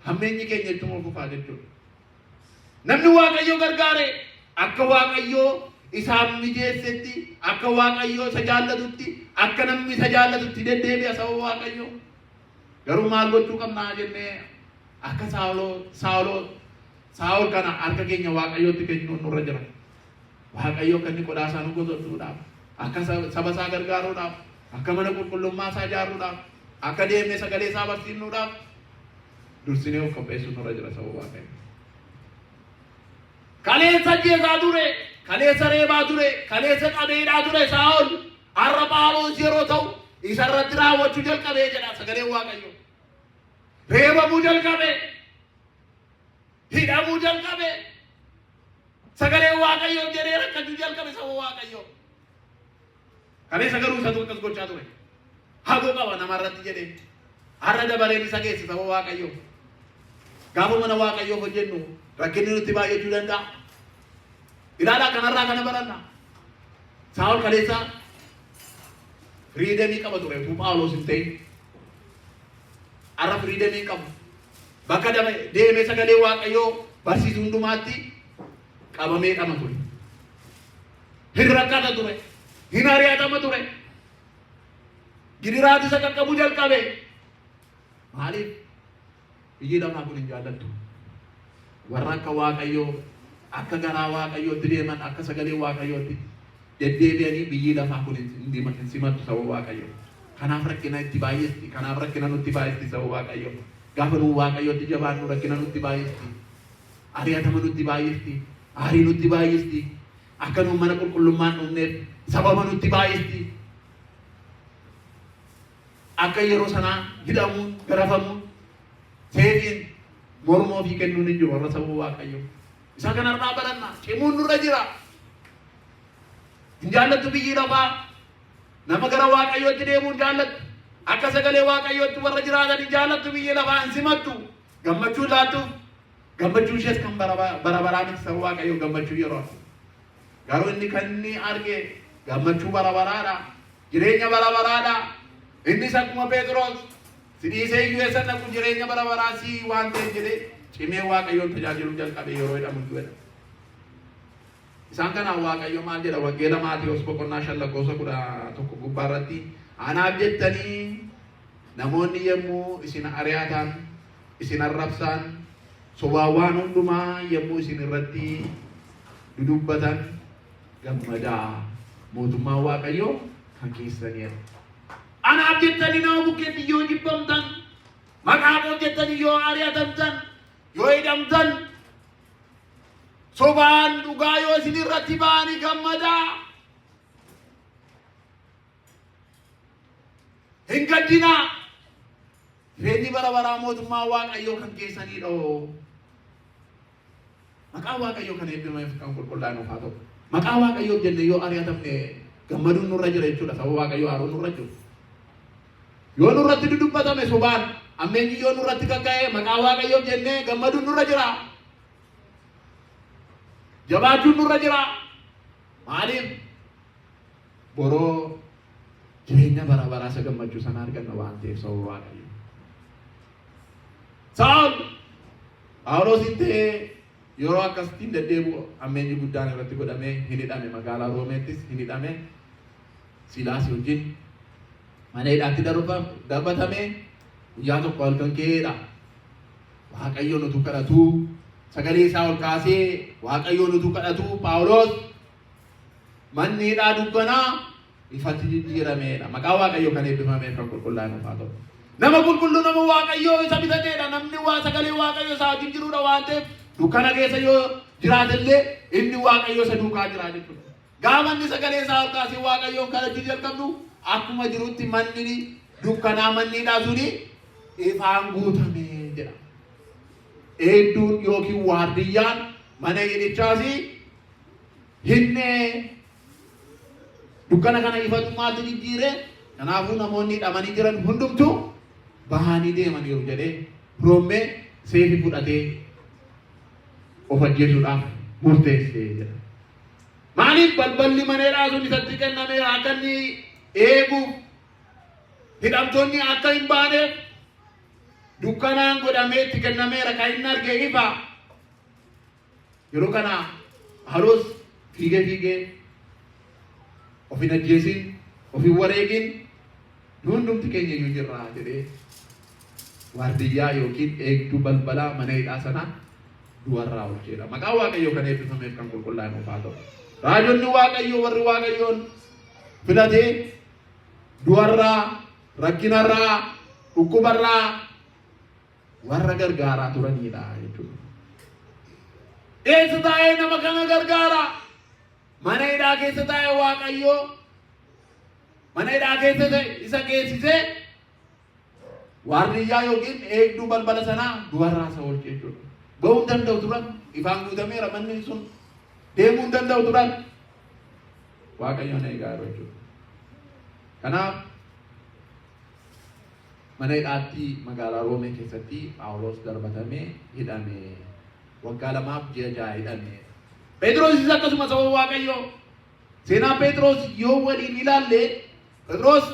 hammeenyi keenya ittuma fufaa jechuudha. Namni Waaqayyo gargaare akka Waaqayyo isaaf mijeessetti, akka Waaqayyo isa jaallatutti, akka namni isa jaallatutti deddeebi'a saba Waaqayyo. Garuu maal gochuu qabnaa jennee akka Saawuloo Saawuloo Saa'ol kana harka keenya Waaqayyootti kennuun nurra jira. Waaqayyo akka inni qodaa isaa nu godhachuudhaaf, akka saba isaa gargaaruudhaaf, akka mana qulqullummaa isaa ijaaruudhaaf, akka deemnee sagalee isaa barsiifnuudhaaf dursinee of qopheessuun nurra jira saba Waaqayyo. Kaleessa ajjeesaa ture, kaleessa reebaa ture, kaleessa qabeedhaa ture Saa'ol. Har'a Phaawulos yeroo ta'u isa irratti raawwachuu jalqabee jedha sagaleen Waaqayyo. Reebamuu jalqabe, hidhamuu jalqabe, sagalee Waaqayyoof jedhee rakkachuu jalqabe saba Waaqayyoo. Kaleessa garuu isatu akkas gochaa ture. Hagoo qaba namarratti jedhee. Har'a dabareen isa geesse saba Waaqayyoo. Gaafa mana Waaqayyoof hojjennu rakkinni nutti baay'achuu danda'a. Ilaalaa kanarraa kana baranna. Saa'ol kaleessa freedom qaba ture utuu Phaawulos hin ta'in. Har'a freedom hin qabu. Bakka deemee sagalee Waaqayyoo barsiisu hundumaatti qabamee dhama ture. Hin rakkata ture. Hin ari'atama ture. Gidiraatu isa qaqqabuu jalqabe. Maaliif? Biyyi lafaa kun hin jaallattu. Warra akka Waaqayyoo, akka garaa Waaqayyootti deeman, akka sagalee Waaqayyootti deddeebi'anii biyyi lafaa kun hin simattu saba Waaqayyoo. Kanaaf rakkina itti baay'isti. Kanaaf rakkina nutti baay'isti saba Waaqayyoo. Gaafa nu Waaqayyootti jabaannu rakkina nutti baay'isti. Ari'atama nutti baay'isti. Aarii nutti baay'isti. Akka nu mana qulqullummaan dhumneef sababa nutti baay'isti. Akka yeroo sanaa hidhamuun, garafamuun, seefiin morma ofii kennuun hin jiru warra saba Waaqayyoo. Isa kanarraa baranna. Cimuun nurra jira. Hin jaallattu biyyi lafaa. Nama gara Waaqayyootti deemuu hin jaallattu. Akka sagalee Waaqayyootti warra jiraatan hin jaallattu biyyi lafaa hin simattu. Gammachuu laattuuf. Gammachuu ishees kan bara baraa miti saba Waaqayyoo gammachuu yeroo. Garuu inni kan inni arge gammachuu bara baraadha. Jireenya bara baraadha. Innis akkuma Phexros si dhiisee iyyuu eessa dhaqu jireenya bara baraa si waan ta'eef jedhee cimee Waaqayyoon tajaajiluu jalqabe yeroo jedhamu iyyuu. Isaan kanaan Waaqayyo maal jedha? Wangeela Maatewos boqonnaa 5 lakkoofsa 11 gubbaa irratti, anaaf jettanii namoonni yommuu isin ari'atan, isin arrabsan, sobaan waan hundumaa yommuu isin irratti dudubbatan gammadaa, mootummaan Waaqayyoo kan keessaniidha. Anaaf jettanii nama bukkeetti yoo jibbamtan, maqaa koof jettanii yoo ari'atamtan, yoo hidhamtan, sobaan dhugaa yoo isin irratti ba'anii gammadaa. Hin gaddinaa. Jireenyi bara baraa mootummaa Waaqayyoo kan keessaniidha. Maqaa Waaqayyoo kan eebbifameef kan qulqullaa'e nuuf haa ta'u. Maqaa Waaqayyoof jennee yoo ari'atamne gammaduun nurra jira jechuudha. Saba Waaqayyoo aaruun nurra jiru. Yoo nurratti dudubbatame sobaan ammeenyi yoo nurratti kakka'e maqaa Waaqayyoof jennee gammaduun nurra jira. Jabaachuun nurra jira. Maaliif? Boroo jireenya bara baraa isa gammachuu sana arganna waan ta'eef saba Waaqayyo. Saa'ol Phaawulosiin ta'ee yeroo akkasittiin deddeebi'u hammeenyi guddaan irratti godhamee hin hidhame, magaalaa Roomeettis hin hidhame, Siilaasii wajjin mana hidhaatti darbatame. Guyyaa tokko halkan keedha. Waaqayyoon utuu kadhatuu, sagalee isaa ol kaasee Waaqayyoon utuu kadhatuu Phaawulos, manni hidhaa dukkanaa ifatti jijjiirameedha. Maqaa Waaqayyoo kan eebbifameef kan qulqullaa'e nuuf haa ta'u. Nama qulqulluu, nama Waaqayyoo isa bitateedha. Namni waa sagalee Waaqayyoo isaa wajjin jiruudha waan ta'eef, dukkana keessa yoo jiraatellee inni Waaqayyoo isa duukaa jira jechuudha. Gaafa inni sagalee isaa ol kaasee Waaqayyoon kadhachuu jalqabnu, akkuma jirutti manni dukkanaa, manni hidhaa suni ifaan guutame jedha. Eegduun yookiin waardiyyaan mana hidhichaas hinnee, dukkana kana ifatu maaltu jijjiire? Kanaafuu namoonni hidhamanii jiran hundumtuu bahanii deemaniiru jedhee roommee seefi fudhatee of ajjeesuudhaaf murteesse jedha. Maaliif? Balballi mana hidhaa sun isatti kennameera akka inni eeguuf, hidhamtoonni akka hin baaneef dukkanaan godhamee itti kennameera, kan inni arge ifa. Yeroo kana Phaawulos fiigee fiigee of hin ajjeesin, of hin wareegin, nu hundumti keenya iyyuu jirra jedhee waardiyyaa yookiin eegduu balbalaa mana hidhaa sanaa du'arraa oolcheedha. Maqaan Waaqayyoo kan eebbifameef kan qulqullaa'e nuuf haa ta'u. Raajonni Waaqayyoo, warri Waaqayyoon filatee, du'arraa, rakkinarraa, dhukkubarraa warra gargaaraa turanidha jechuudha. Eessa taa'ee nama kana gargaara? Mana hidhaa keessa taa'ee Waaqayyoo mana hidhaa keessa isa geessisee waardiyyaa yookiin eegduu balbala sanaa du'arraa isa oolche jechuudha. Ba'uu hin danda'u turan. Ifaan guutameera manni sun. Deemuu hin danda'u turan. Waaqayyoon eegaa yeroo jechuudha. Kanaaf mana hidhaatti magaalaa Roomee keessatti Phaawulos darbatamee hidhame. Waggaa 2 fi ji'a 6 hidhame. Phexrosis akkasuma saba Waaqayyoo. Seenaa Phexros yoo waliin ilaalle, Phexros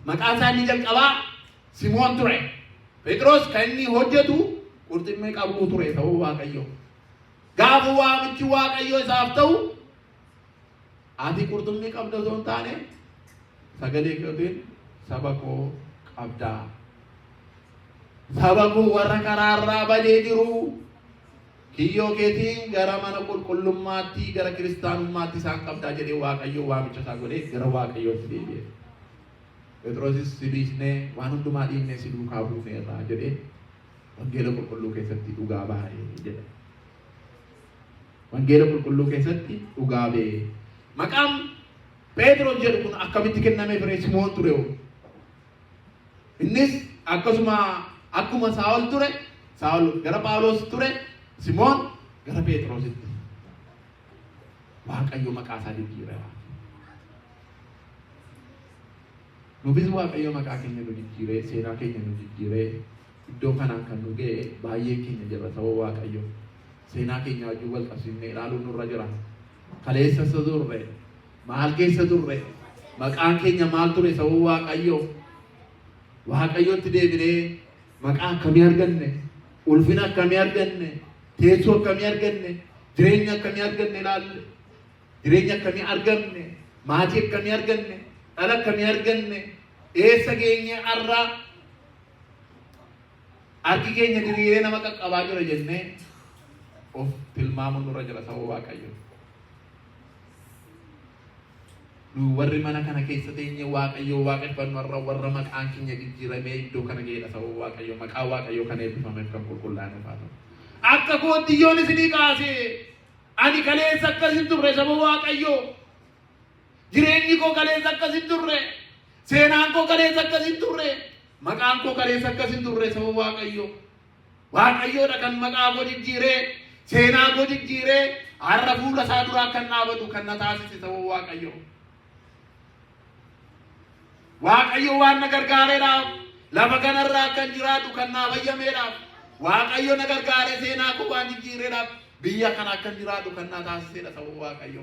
maqaan isaa inni jalqabaa Simoon ture. Phexros kan inni hojjetu qurxummii qabuu ture ta'uu Waaqayyoo. Gaafa waamichi Waaqayyoo isaaf ta'u, ati qurxummii qabda osoo hin taane, sagalee keetiin saba koo qabdaa. Saba koo warra karaarraa badee jiru kiyyoo keetiin gara mana qulqullummaatti, gara kiristaanummaatti isaan qabdaa jedhee Waaqayyo waamicha isaa godhee gara Waaqayyootti deebi'e. Phexrosis si dhiisnee, waan hundumaa dhiifnee si duukaa buuneerraa jedhee wangeela qulqulluu keessatti dhugaa baay'ee jedha. Wangeela qulqulluu keessatti dhugaa ba'e. Maqaan Phexros jedhu kun akkamitti kennamee ture? Simoon ture hoo? Innis akkasuma akkuma Saa'ol ture, Saa'ol gara Phaawulos ture, Simoon gara Phexrositti. Waaqayyo maqaa isaa jijjiireera. Nuufis Waaqayyo maqaa keenya nu jijjiiree, seenaa keenya nu jijjiiree, iddoo kanaan kan nu ga'e baay'een keenya jirra saba Waaqayyo. Seenaa keenya wajjin wal qabsiifnee ilaaluun nurra jira. Kaleessa isa turre, maal keessa turre, maqaan keenya maal ture saba Waaqayyo? Waaqayyotti deebinee maqaa akkamii arganne, ulfina akkamii arganne, teessoo akkamii arganne, jireenya akkamii arganne ilaalle, jireenya akkamii arganne, maatii akkamii arganne, dhala akkamii arganne, eessa geenye, har'a harki keenya diriiree nama qaqqabaa jira jennee of tilmaamuun nurra jira saba Waaqayyo. Nu warri mana kana keessa teenye Waaqayyo waaqeffannu har'a warra maqaan keenya jijjiiramee iddoo kana ga'edha saba Waaqayyo. Maqaa Waaqayyo kan eebbifameef kan qulqullaa'e nuuf haa ta'u. Akka kootti yoon isinii kaase, ani kaleessa akkas hin turre saba Waaqayyo. Jireenyi koo kaleessa akkas hin turre. Seenaan koo kaleessa akkas hin turre. Maqaan koo kaleessa akkas hin turre saba Waaqayyo. Waaqayyoodha kan maqaa koo jijjiiree, seenaa koo jijjiiree, har'a fuula isaa duraa kan dhaabatu kan na taasise saba Waaqayyo. Waaqayyo waan na gargaareedhaaf, lafa kanarraa kan jiraatu kan naa fayyameedhaaf, Waaqayyo na gargaaree seenaa koo waan jijjiireedhaaf, biyya kana akkan jiraatu kan na taasisedha saba Waaqayyo.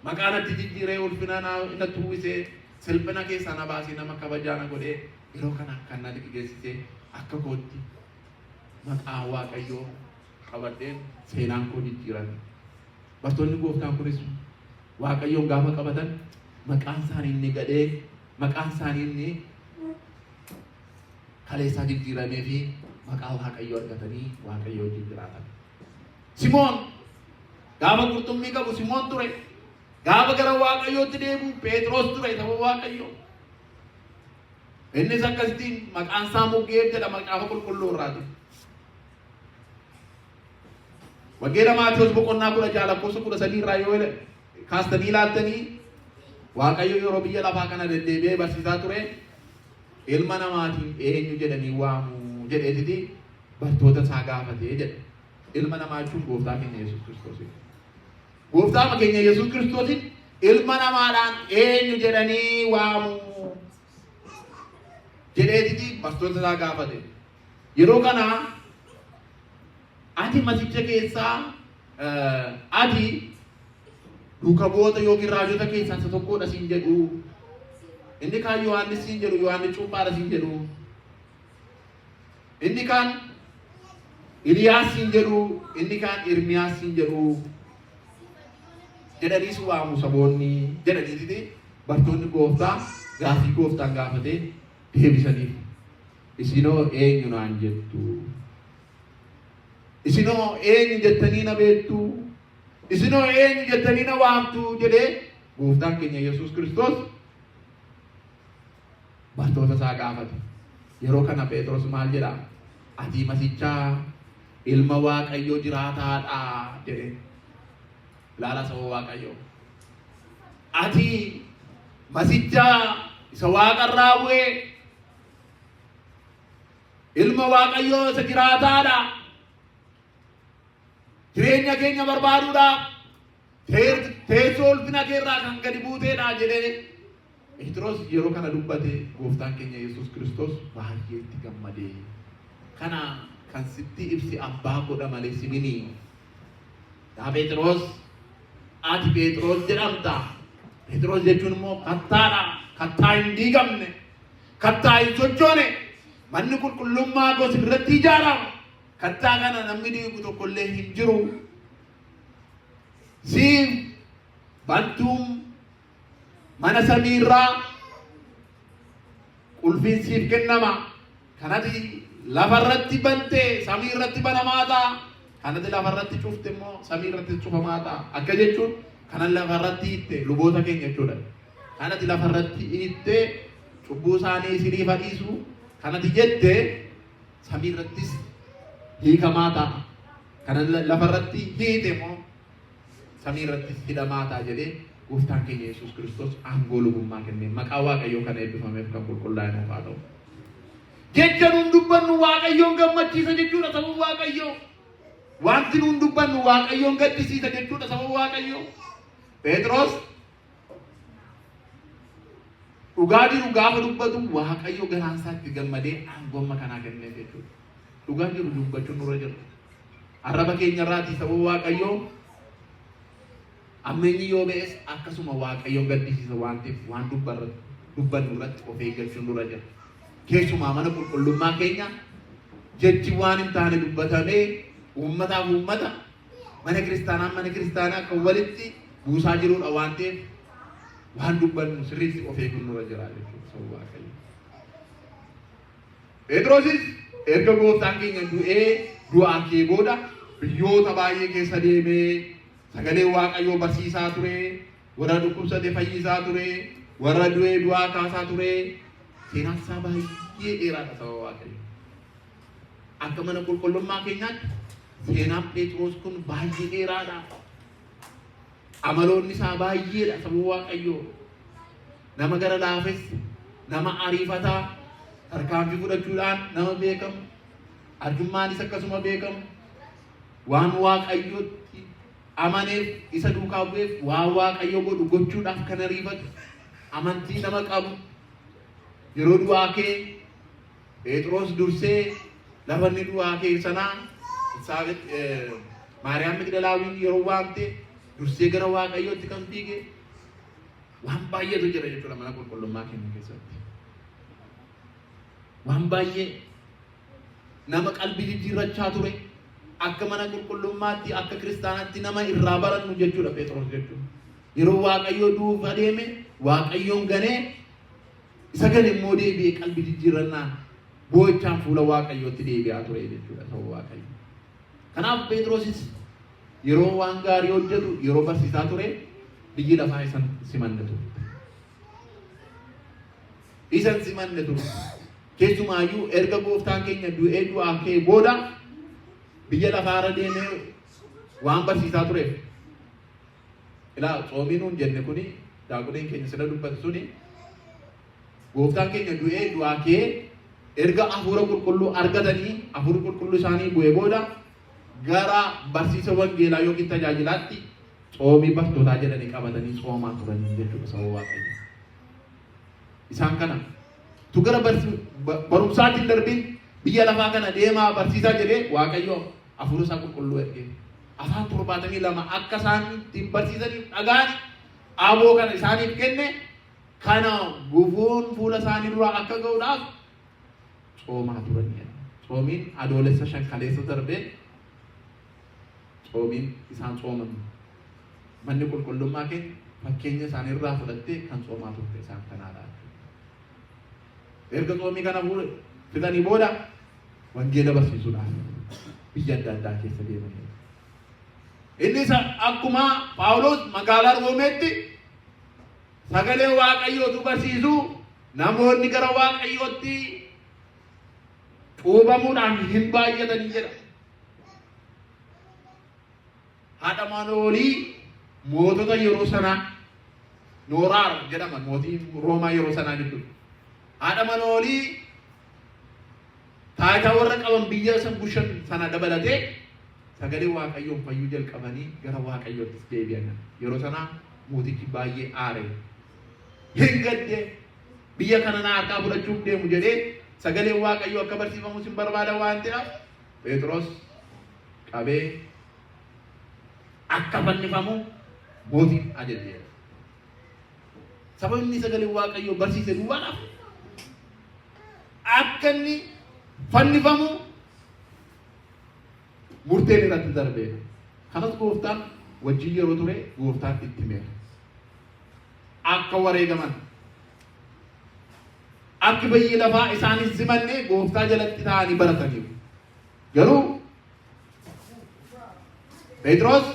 Maqaa natti jijjiiree, ulfina natti uwwisee, salphina keessaa na baasee, nama kabajaa na godhee, yeroo kana kan na geessisee akka kootti maqaa Waaqayyoo qabadheen seenaan koo jijjiirame. Bartoonni gooftaan kunis Waaqayyoon gaafa qabatan maqaan isaanii inni gadhee, maqaan isaanii inni kaleessaa jijjiiramee fi maqaa Waaqayyoo argatanii Waaqayyoo wajjin jiraatan. Simoon gaafa qurxummii qabu Simoon ture. Gaafa gara Waaqayyootti deebi'u Phexros ture, saba Waaqayyoo. Innis akkasittiin maqaan isaa mogga'ee jedha Macaafa Qulqulluu irraati. Wangeela Maatiyos boqonnaa 16 lakkoofsa 13 irraa yoo kaastanii ilaaltanii, Waaqayyo yeroo biyya lafaa kana deddeebi'ee barsiisaa ture, "Ilma namaatiin eenyu jedhanii waamu?" jedheetiti bartoota isaa gaafatee jedha. Ilma namaa jechuun gooftaa keenya Yesuus Kiristoos. Gooftaa keenya Yesuus Kiristoosiin "Ilma namaadhaan eenyu jedhanii waamu?" jedheetiti bartoota isaa gaafate. Yeroo kana "Ati masicha keessaa, ati duuka bu'oota yookiin raajota keessaa isa tokkodha siin jedhu. Inni kaan Yohaannis siin jedhu, Yohaannis cuuphaadha siin jedhu. Inni kaan Iliyaas siin jedhu, inni kaan Ermiyaas siin jedhu, jedhaniis waamu saboonni" jedhaniititi bartoonni gooftaa gaafii gooftaan gaafatee deebisaniif. "Isinoo eenyu naan jettu? Isinoo eenyu jettanii na beektu? Isinoo eenyu jettanii na waamtu?" jedhee gooftaan keenya Yesuus Kiristoos bartoota isaa gaafate. Yeroo kana Phexros maal jedha? "Ati Masichaa, ilma Waaqayyoo jiraataadha" jedhe. Ilaala, saba Waaqayyoo. "Ati Masichaa isa waaqarraa bu'ee, ilma Waaqayyoo isa jiraataadha. Jireenya keenya barbaaduudhaaf teessoo ulfina keerraa kan gadi buuteedha" jedhee Phexros yeroo kana dubbate, gooftaan keenya Yesuus Kiristoos baay'ee itti gammadee, "Kana kan sitti ibsi abbaa godha malee si mini. Yaa Phexros, ati Phexros jedhamta. Phexros jechuun immoo kattaadha. Kattaa hin diigamne, kattaa hin sochoone. Manni qulqullummaa gosi irratti ijaarama. Kattaa kana namni diigu tokkollee hin jiru. Siif bantuun mana samiirraa qulfiin siif kennama. Kanati lafarratti bante samii irratti banamaa ta'a. Kanati lafarratti cufte immoo samii irratti cufamaa ta'a." Akka jechuun kanan lafarratti hiitte, luboota keenya jechuudha. Kanati lafarratti hiitte cubbuu isaanii isiniif dhiisu. Kanati jette samii irrattis hiikamaa ta'a. Kana lafarratti hiite immoo samii irrattis hidhamaa ta'a jedhee gooftaan keenya Yesuus Kiristoos aangoo lubummaa kennee. Maqaa Waaqayyoo kan eebbifameef kan qulqullaa'e nuuf haa ta'u. Jecha nuun dubbannu Waaqayyoon gammachiisa jechuudha, saba Waaqayyoo. Wanti nuun dubbannu Waaqayyoon gaddisiisa jechuudha, saba Waaqayyoo. Phexros dhugaa jiru gaafa dubbatu Waaqayyo garaan isaatti gammadee aangoo amma kanaa kenneef jechuudha. Dhugaa jiru dubbachuun nurra jira. Arraba keenya irraatii, saba Waaqayyoo, ammeenyi yoo ba'es akkasuma Waaqayyoon gaddisiisa waan ta'eef, waan dubbannu irratti of eeggachuun nurra jira. Keessumaa mana qulqullummaa keenya jechi waan hin taane dubbatamee uummataaf uummata, mana kiristaanaa mana kiristaanaa akka walitti buusaa jirudha waan ta'eef, waan dubbannu sirriitti of eeguun nurra jira jechuudha, saba Waaqayyoo. Phexrosis erga gooftaan keenya du'ee du'aa kee booda biyyoota baay'ee keessa deemee sagalee Waaqayyoo barsiisaa ture, warra dhukkubsate fayyisaa ture, warra du'ee du'aa kaasaa ture. Seenaan isaa baay'ee dheeraadha, saba Waaqayyoo. Akka mana qulqullummaa keenyaatti seenaan Phexros kun baay'ee dheeraadha. Amaloonni isaa baay'eedha, saba Waaqayyoo. Nama gara laafessa, nama ariifataa, tarkaanfii fudhachuudhaan nama beekamu, arjummaanis akkasuma beekamu, waan Waaqayyotti amaneef, isa duukaa bu'eef, waan Waaqayyo godhu gochuudhaaf kan ariifatu, amantii nama qabu. Yeroo du'aa kee Phexros dursee lafa inni du'aa kee sanaa Maariyaam Magdalaawiin yeroo waamte Dursee gara Waaqayyootti kan fiige waan baay'eetu jira jechuudha mana qulqullummaa keenya keessatti. Waan baay'ee nama qalbii jijjiirrachaa ture akka mana qulqullummaatti, akka kiristaanaatti nama irraa barannu jechuudha Phexros jechuudha. Yeroo Waaqayyoo du'uuf adeeme Waaqayyoon ganee, isa gane immoo deebi'ee qalbii jijjiirrannaa boo'ichaan fuula Waaqayyootti deebi'aa ture jechuudha saba Waaqayyoo. Kanaaf Phexrosis yeroo waan gaarii hojjetu, yeroo barsiisaa ture, biyyi lafaa isan simanne turte. Isan simanne turte. Keessumaayyuu erga gooftaan keenya du'ee du'aa ka'ee booda biyya lafaarra deemee waan barsiisaa tureef. Ilaa, tsoomii nuun jenne kuni, daaqoniin keenya sila dubbate suni, gooftaan keenya du'ee du'aa ka'ee erga hafuura qulqulluu argatanii, hafuurri qulqulluu isaanii bu'ee booda gara barsiisa wangeelaa yookiin tajaajilaatti tsoomii bartootaa jedhanii qabatanii tsoomaa turanii jechuudha saba Waaqayyoo. Isaan kana tu gara barumsaatti hin darbin biyya lafaa kana deemaa barsiisaa jedhee Waaqayyo hafuura isaa qulqulluu ergee afaan 72 akka isaan ittiin barsiisaniif dhagaan aboo kana isaaniif kenne. Kana gufuun fuula isaanii duraa akka ga'uudhaaf tsoomaa turanidha. Tsoomiin Adoolessa 5 kaleessa darbee tsoomiin isaan tsooman, manni qulqullummaa keenya fakkeenya isaanii irraa fudhattee kan tsoomaa turte isaan kanaadha. Erga tsoomii kana fixanii booda wangeela barsiisuudhaaf biyya adda addaa keessa deemanii. Innis akkuma Phaawulos magaalaa Roomeetti sagalee Waaqayyootu barsiisu, namoonni gara Waaqayyootti cuubamuudhaan hin baay'atanii jedha. Haadha manoolii mootota yeroo sanaa, Nooraar jedhama mootii Roomaa yeroo sanaa jechuudha. Haadha manoolii taayitaa warra qaban biyya san bushan sana dabalatee sagalee Waaqayyoon fayyuu jalqabanii gara Waaqayyoottis deebi'an. Yeroo sanaa mootichi baay'ee aare. Hin gadde, biyya kana na harkaa fudhachuuf deemu jedhee, sagaleen Waaqayyoo akka barsiifamus hin barbaada waan ta'eef Phexros qabee akka fannifamu mootiin ajajeera. Sababni sagalee Waaqayyoo barsiise duwwaadhaaf akka inni fannifamu murteen irratti darbeera. Kanas gooftaan wajjin yeroo ture gooftaan itti himeera. Akka wareegaman, akki biyyi lafaa isaanis simanne gooftaa jalatti ta'anii barataniiru. Garuu Phexros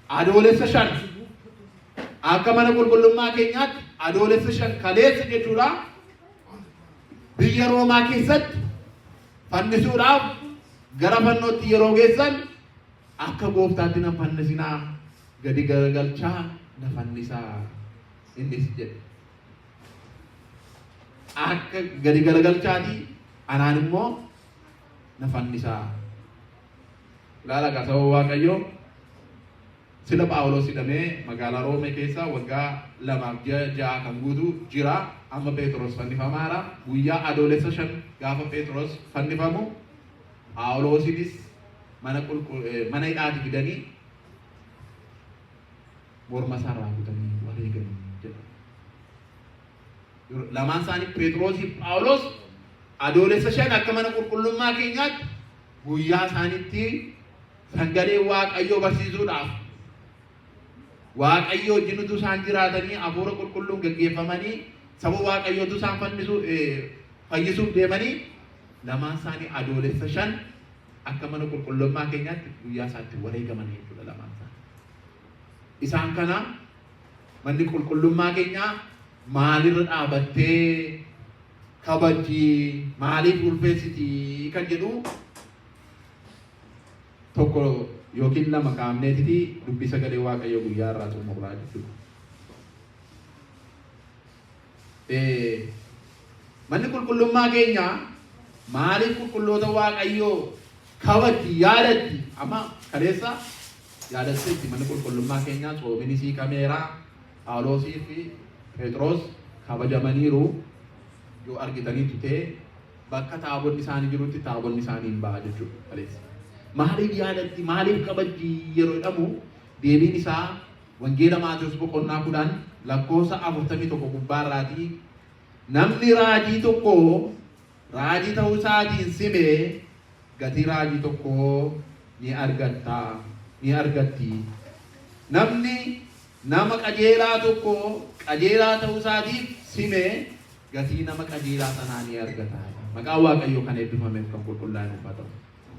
Adoolessa 5, akka mana qulqullummaa keenyaatti Adoolessa 5 kaleessa jechuudha, biyya Roomaa keessatti fannisuudhaaf gara fannootti yeroo geessan, "Akka gooftaatti na fannisinaa, gadi garagalchaa na fannisaa," innis jedhe. "Akka gadi garagalchaatii anaan immoo na fannisaa." Ilaala gaa saba Waaqayyoo, sila Phaawulos hidhamee magaalaa Roomee keessa waggaa 2f ji'a 6 kan guutu jira. Amma Phexros fannifamaara. Guyyaa Adoolessa 5 gaafa Phexros fannifamu, Phaawulosinis mana mana hidhaati fidanii morma isaarraa kutanii wareeganii jedha. Lamaan isaanii, Phexrosii fi Phaawulos, Adoolessa 5 akka mana qulqullummaa keenyaatti guyyaa isaanitti sagalee Waaqayyoo barsiisuudhaaf, Waaqayyoo wajjin utuu isaan jiraatanii, hafuura qulqulluun gaggeeffamanii, saba Waaqayyootu isaan fannisuu fayyisuuf deemanii, lamaan isaanii Adoolessa 5 akka mana qulqullummaa keenyaatti guyyaa isaatti wareegaman jechuudha lamaan isaanii. Isaan kana manni qulqullummaa keenyaa maalirra dhaabattee kabajji, maaliif ulfeessiti kan jedhu tokko yookiin lama kaa'amneetiti dubbii sagalee Waaqayyoo guyyaa irraa xumurraa jechuudha. Manni qulqullummaa keenya maaliif qulqulloota Waaqayyoo kabajji, yaadatti? Amma kaleessa yaadatteetti, manni qulqullummaa keenyaa tsoominis hiikameera, Phaawulosii fi Phexros kabajamaniiru. Yoo argitaniitu ta'e, bakka taabonni isaanii jirutti taabonni isaanii hin ba'a jechuudha kaleessa. Maaliif yaadatti, maaliif kabajji yeroo jedhamu, Deebiin isaa Wangeela Maatewos boqonnaa 10 lakkoofsa 41 gubbaarraatii namni raajii tokko raajii ta'uu isaatiin sime gatii raajii tokkoo ni argatta, ni argatti. Namni nama qajeelaa tokko qajeelaa ta'uu isaatiif sime gatii nama qajeelaa sanaa ni argata. Maqaan Waaqayyoo kan eebbifameef kan qulqullaa'e nuuf haa ta'u.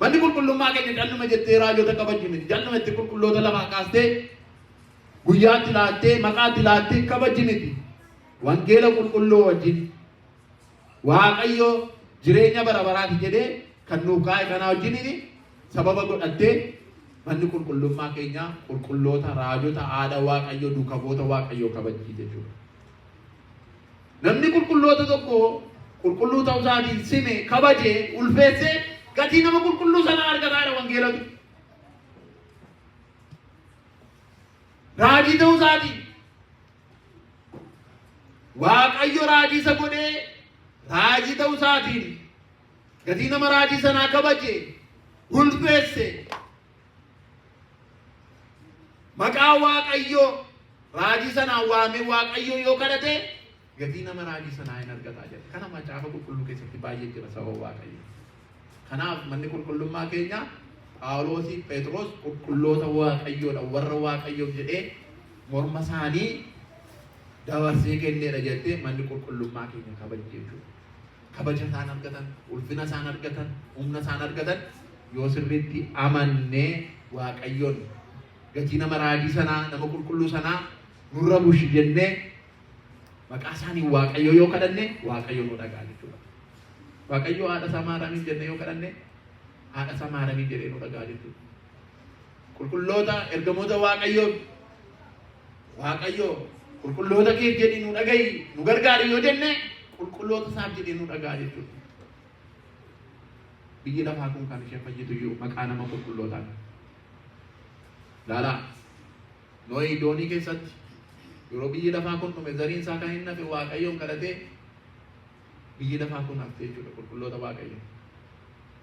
Manni qulqullummaa keenya calluma jettee raajota kabajji miti. Calluma itti qulqulloota lafaa kaastee guyyaatti laattee maqaatti laattee kabajji miti. Wangeela qulqulluu wajjin Waaqayyo jireenya bara baraati jedhee kan nuuf kaa'e kanaa wajjin sababa godhattee manni qulqullummaa keenya qulqulloota, raajota, haadha Waaqayyoo, duuka bu'oota Waaqayyoo kabajji jechuudha. Namni qulqulloota tokko qulqulluu ta'uu isaatiin sime, kabaje, ulfeesse gatii nama qulqulluu sanaa argataa jedha wangeelatu. Raajii ta'uu isaatiin Waaqayyo raajii isa godhee raajii ta'uu isaatiin gatii nama raajii sanaa kabaje, ulfeesse, maqaa Waaqayyoo raajii sanaan waamee Waaqayyoo yoo kadhate gatii nama raajii sanaa hin argataa jedha. Kana macaafa qulqulluu keessatti baay'ee jira saba Waaqayyoo. Kanaaf manni qulqullummaa keenya Phaawuloosii fi Phexros qulqulloota Waaqayyoodha warra Waaqayyoof jedhee morma isaanii dabarsee kenneedha jettee manni qulqullummaa keenya kabajji jechuudha. Kabaja isaan argatan, ulfina isaan argatan, humna isaan argatan yoo sirriitti amannee Waaqayyoon gatii nama raajii sanaa, nama qulqulluu sanaa nurra bushi jennee maqaa isaaniin Waaqayyo yoo kadhanne Waaqayyo nu dhaga'a jechuudha. Waaqayyo haadha isaa Maaraamiin jennee yoo kadhanne haadha isaa Maaraamiin jedhee nu dhaga'a jechuudha. Qulqulloota ergamoota Waaqayyoo Waaqayyo qulqulloota keef jedhii nu dhaga'i nu gargaari yoo jenne qulqulloota isaaf jedhee nu dhaga'a jechuudha. Biyyi lafaa kun kan isheen fayyitu iyyuu maqaa nama qulqullootaan. Laalaa Nohi doonii keessatti yeroo biyyi lafaa kun dhume zariin isaa kan hin hafe Waaqayyoon kadhatee biyyi lafaa kun hafte jechuudha qulqulloota Waaqayyo.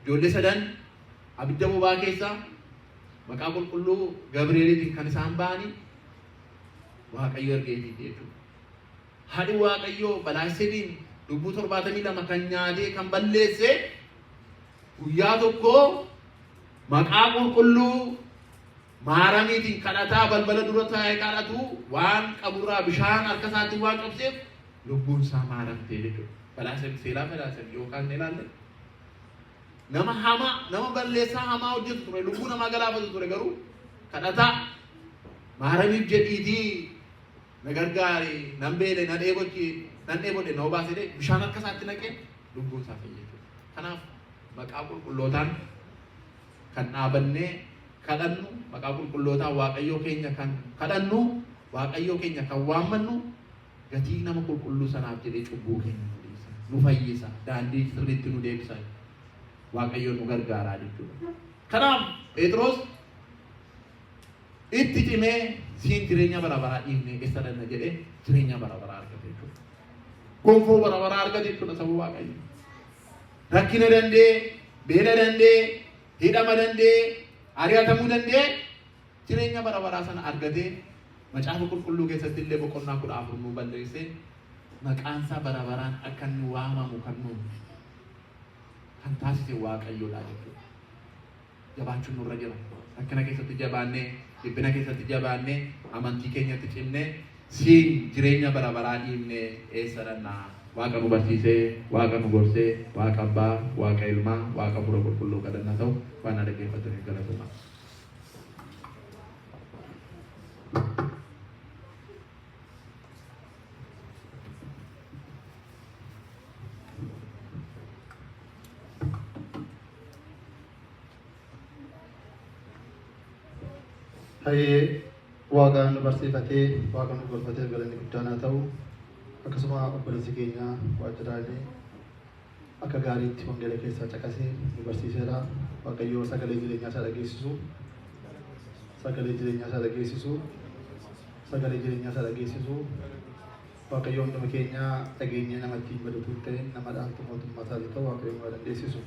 Ijoollee sadan abidda bobaa keessaa maqaa qulqulluu Gabri'eeliitiin kan isaan ba'anii Waaqayyo ergeetiiti jechuudha. Haadhi Waaqayyoo balaa sediin lubbuu 72 kan nyaatee kan balleesse guyyaa tokko maqaa qulqulluu Maaramiitiin kadhataa balbala dura taa'ee kadhatu waan qaburraa bishaan harka isaatti waan qabseef lubbuun isaa maaramtee jechuudha. Balaa seelaa balaa sadii yookaan ilaalle nama hamaa nama balleessaa hamaa hojjetu ture lubbuu namaa galaafatu ture garuu kadhataa maaramiif jedhiitii na gargaari nan beele na dheebochi nan dheebodhe na obaase jedhee bishaan harka isaatti naqee lubbuun isaa fayye jechuudha. Kanaaf maqaa qulqullootaan kan dhaabannee kadhannu maqaa qulqullootaan Waaqayyoo keenya kan kadhannu Waaqayyoo keenya kan waammannu gatii nama qulqulluu sanaaf jedhee cubbuu keenya nu dhiisa, nu fayyisa, daandii sirriitti nu deebisa. Waaqayyo nu gargaaraa jechuudha. Kanaaf Phexros itti cimee siin jireenya bara baraa dhiifnee eessa dhanna jedhee jireenya bara baraa argate jechuudha. Gonfoo bara baraa argate jechuudha saba Waaqayyo. Rakkina danda'ee, beela danda'ee, hidhama danda'ee, ari'atamuu danda'ee jireenya bara baraa sana argatee Macaafa Qulqulluu keessatti illee boqonnaa 14 nuu balleessee maqaan isaa bara baraan akka inni waamamu kan nu kan taasise Waaqayyoodha jechuudha. Jabaachuun nurra jira. Rakkina keessatti jabaannee, dhiphina keessatti jabaannee, amantii keenyatti cimnee siin jireenya bara baraa dhiifnee eessa dhannaa? Waaqa nu barsiisee, Waaqa nu gorsee, Waaqa Abbaa, Waaqa Ilmaa, Waaqa Hafuura Qulqulluu kadhannaa ta'u waan na dhaggeeffataniif galatoomaa. Hayyee Waaqa nu barsiifatee Waaqa nu gorfateef galanni guddaan haa ta'u. Akkasuma obboleessi keenya Waajjiraalee akka gaariitti wangeela keessaa caqasee nu barsiiseera. Waaqayyo sagalee jireenyaa isaa dhageessisu. Sagalee jireenyaa isaa dhageessisu. Sagalee jireenyaa isaa dhageessisu. Waaqayyo hunduma keenya dhageenyee nama ittiin badutu hin ta'in nama dhaaltu mootummaa isaatii ta'u Waaqayyo nu haa dandeessisu.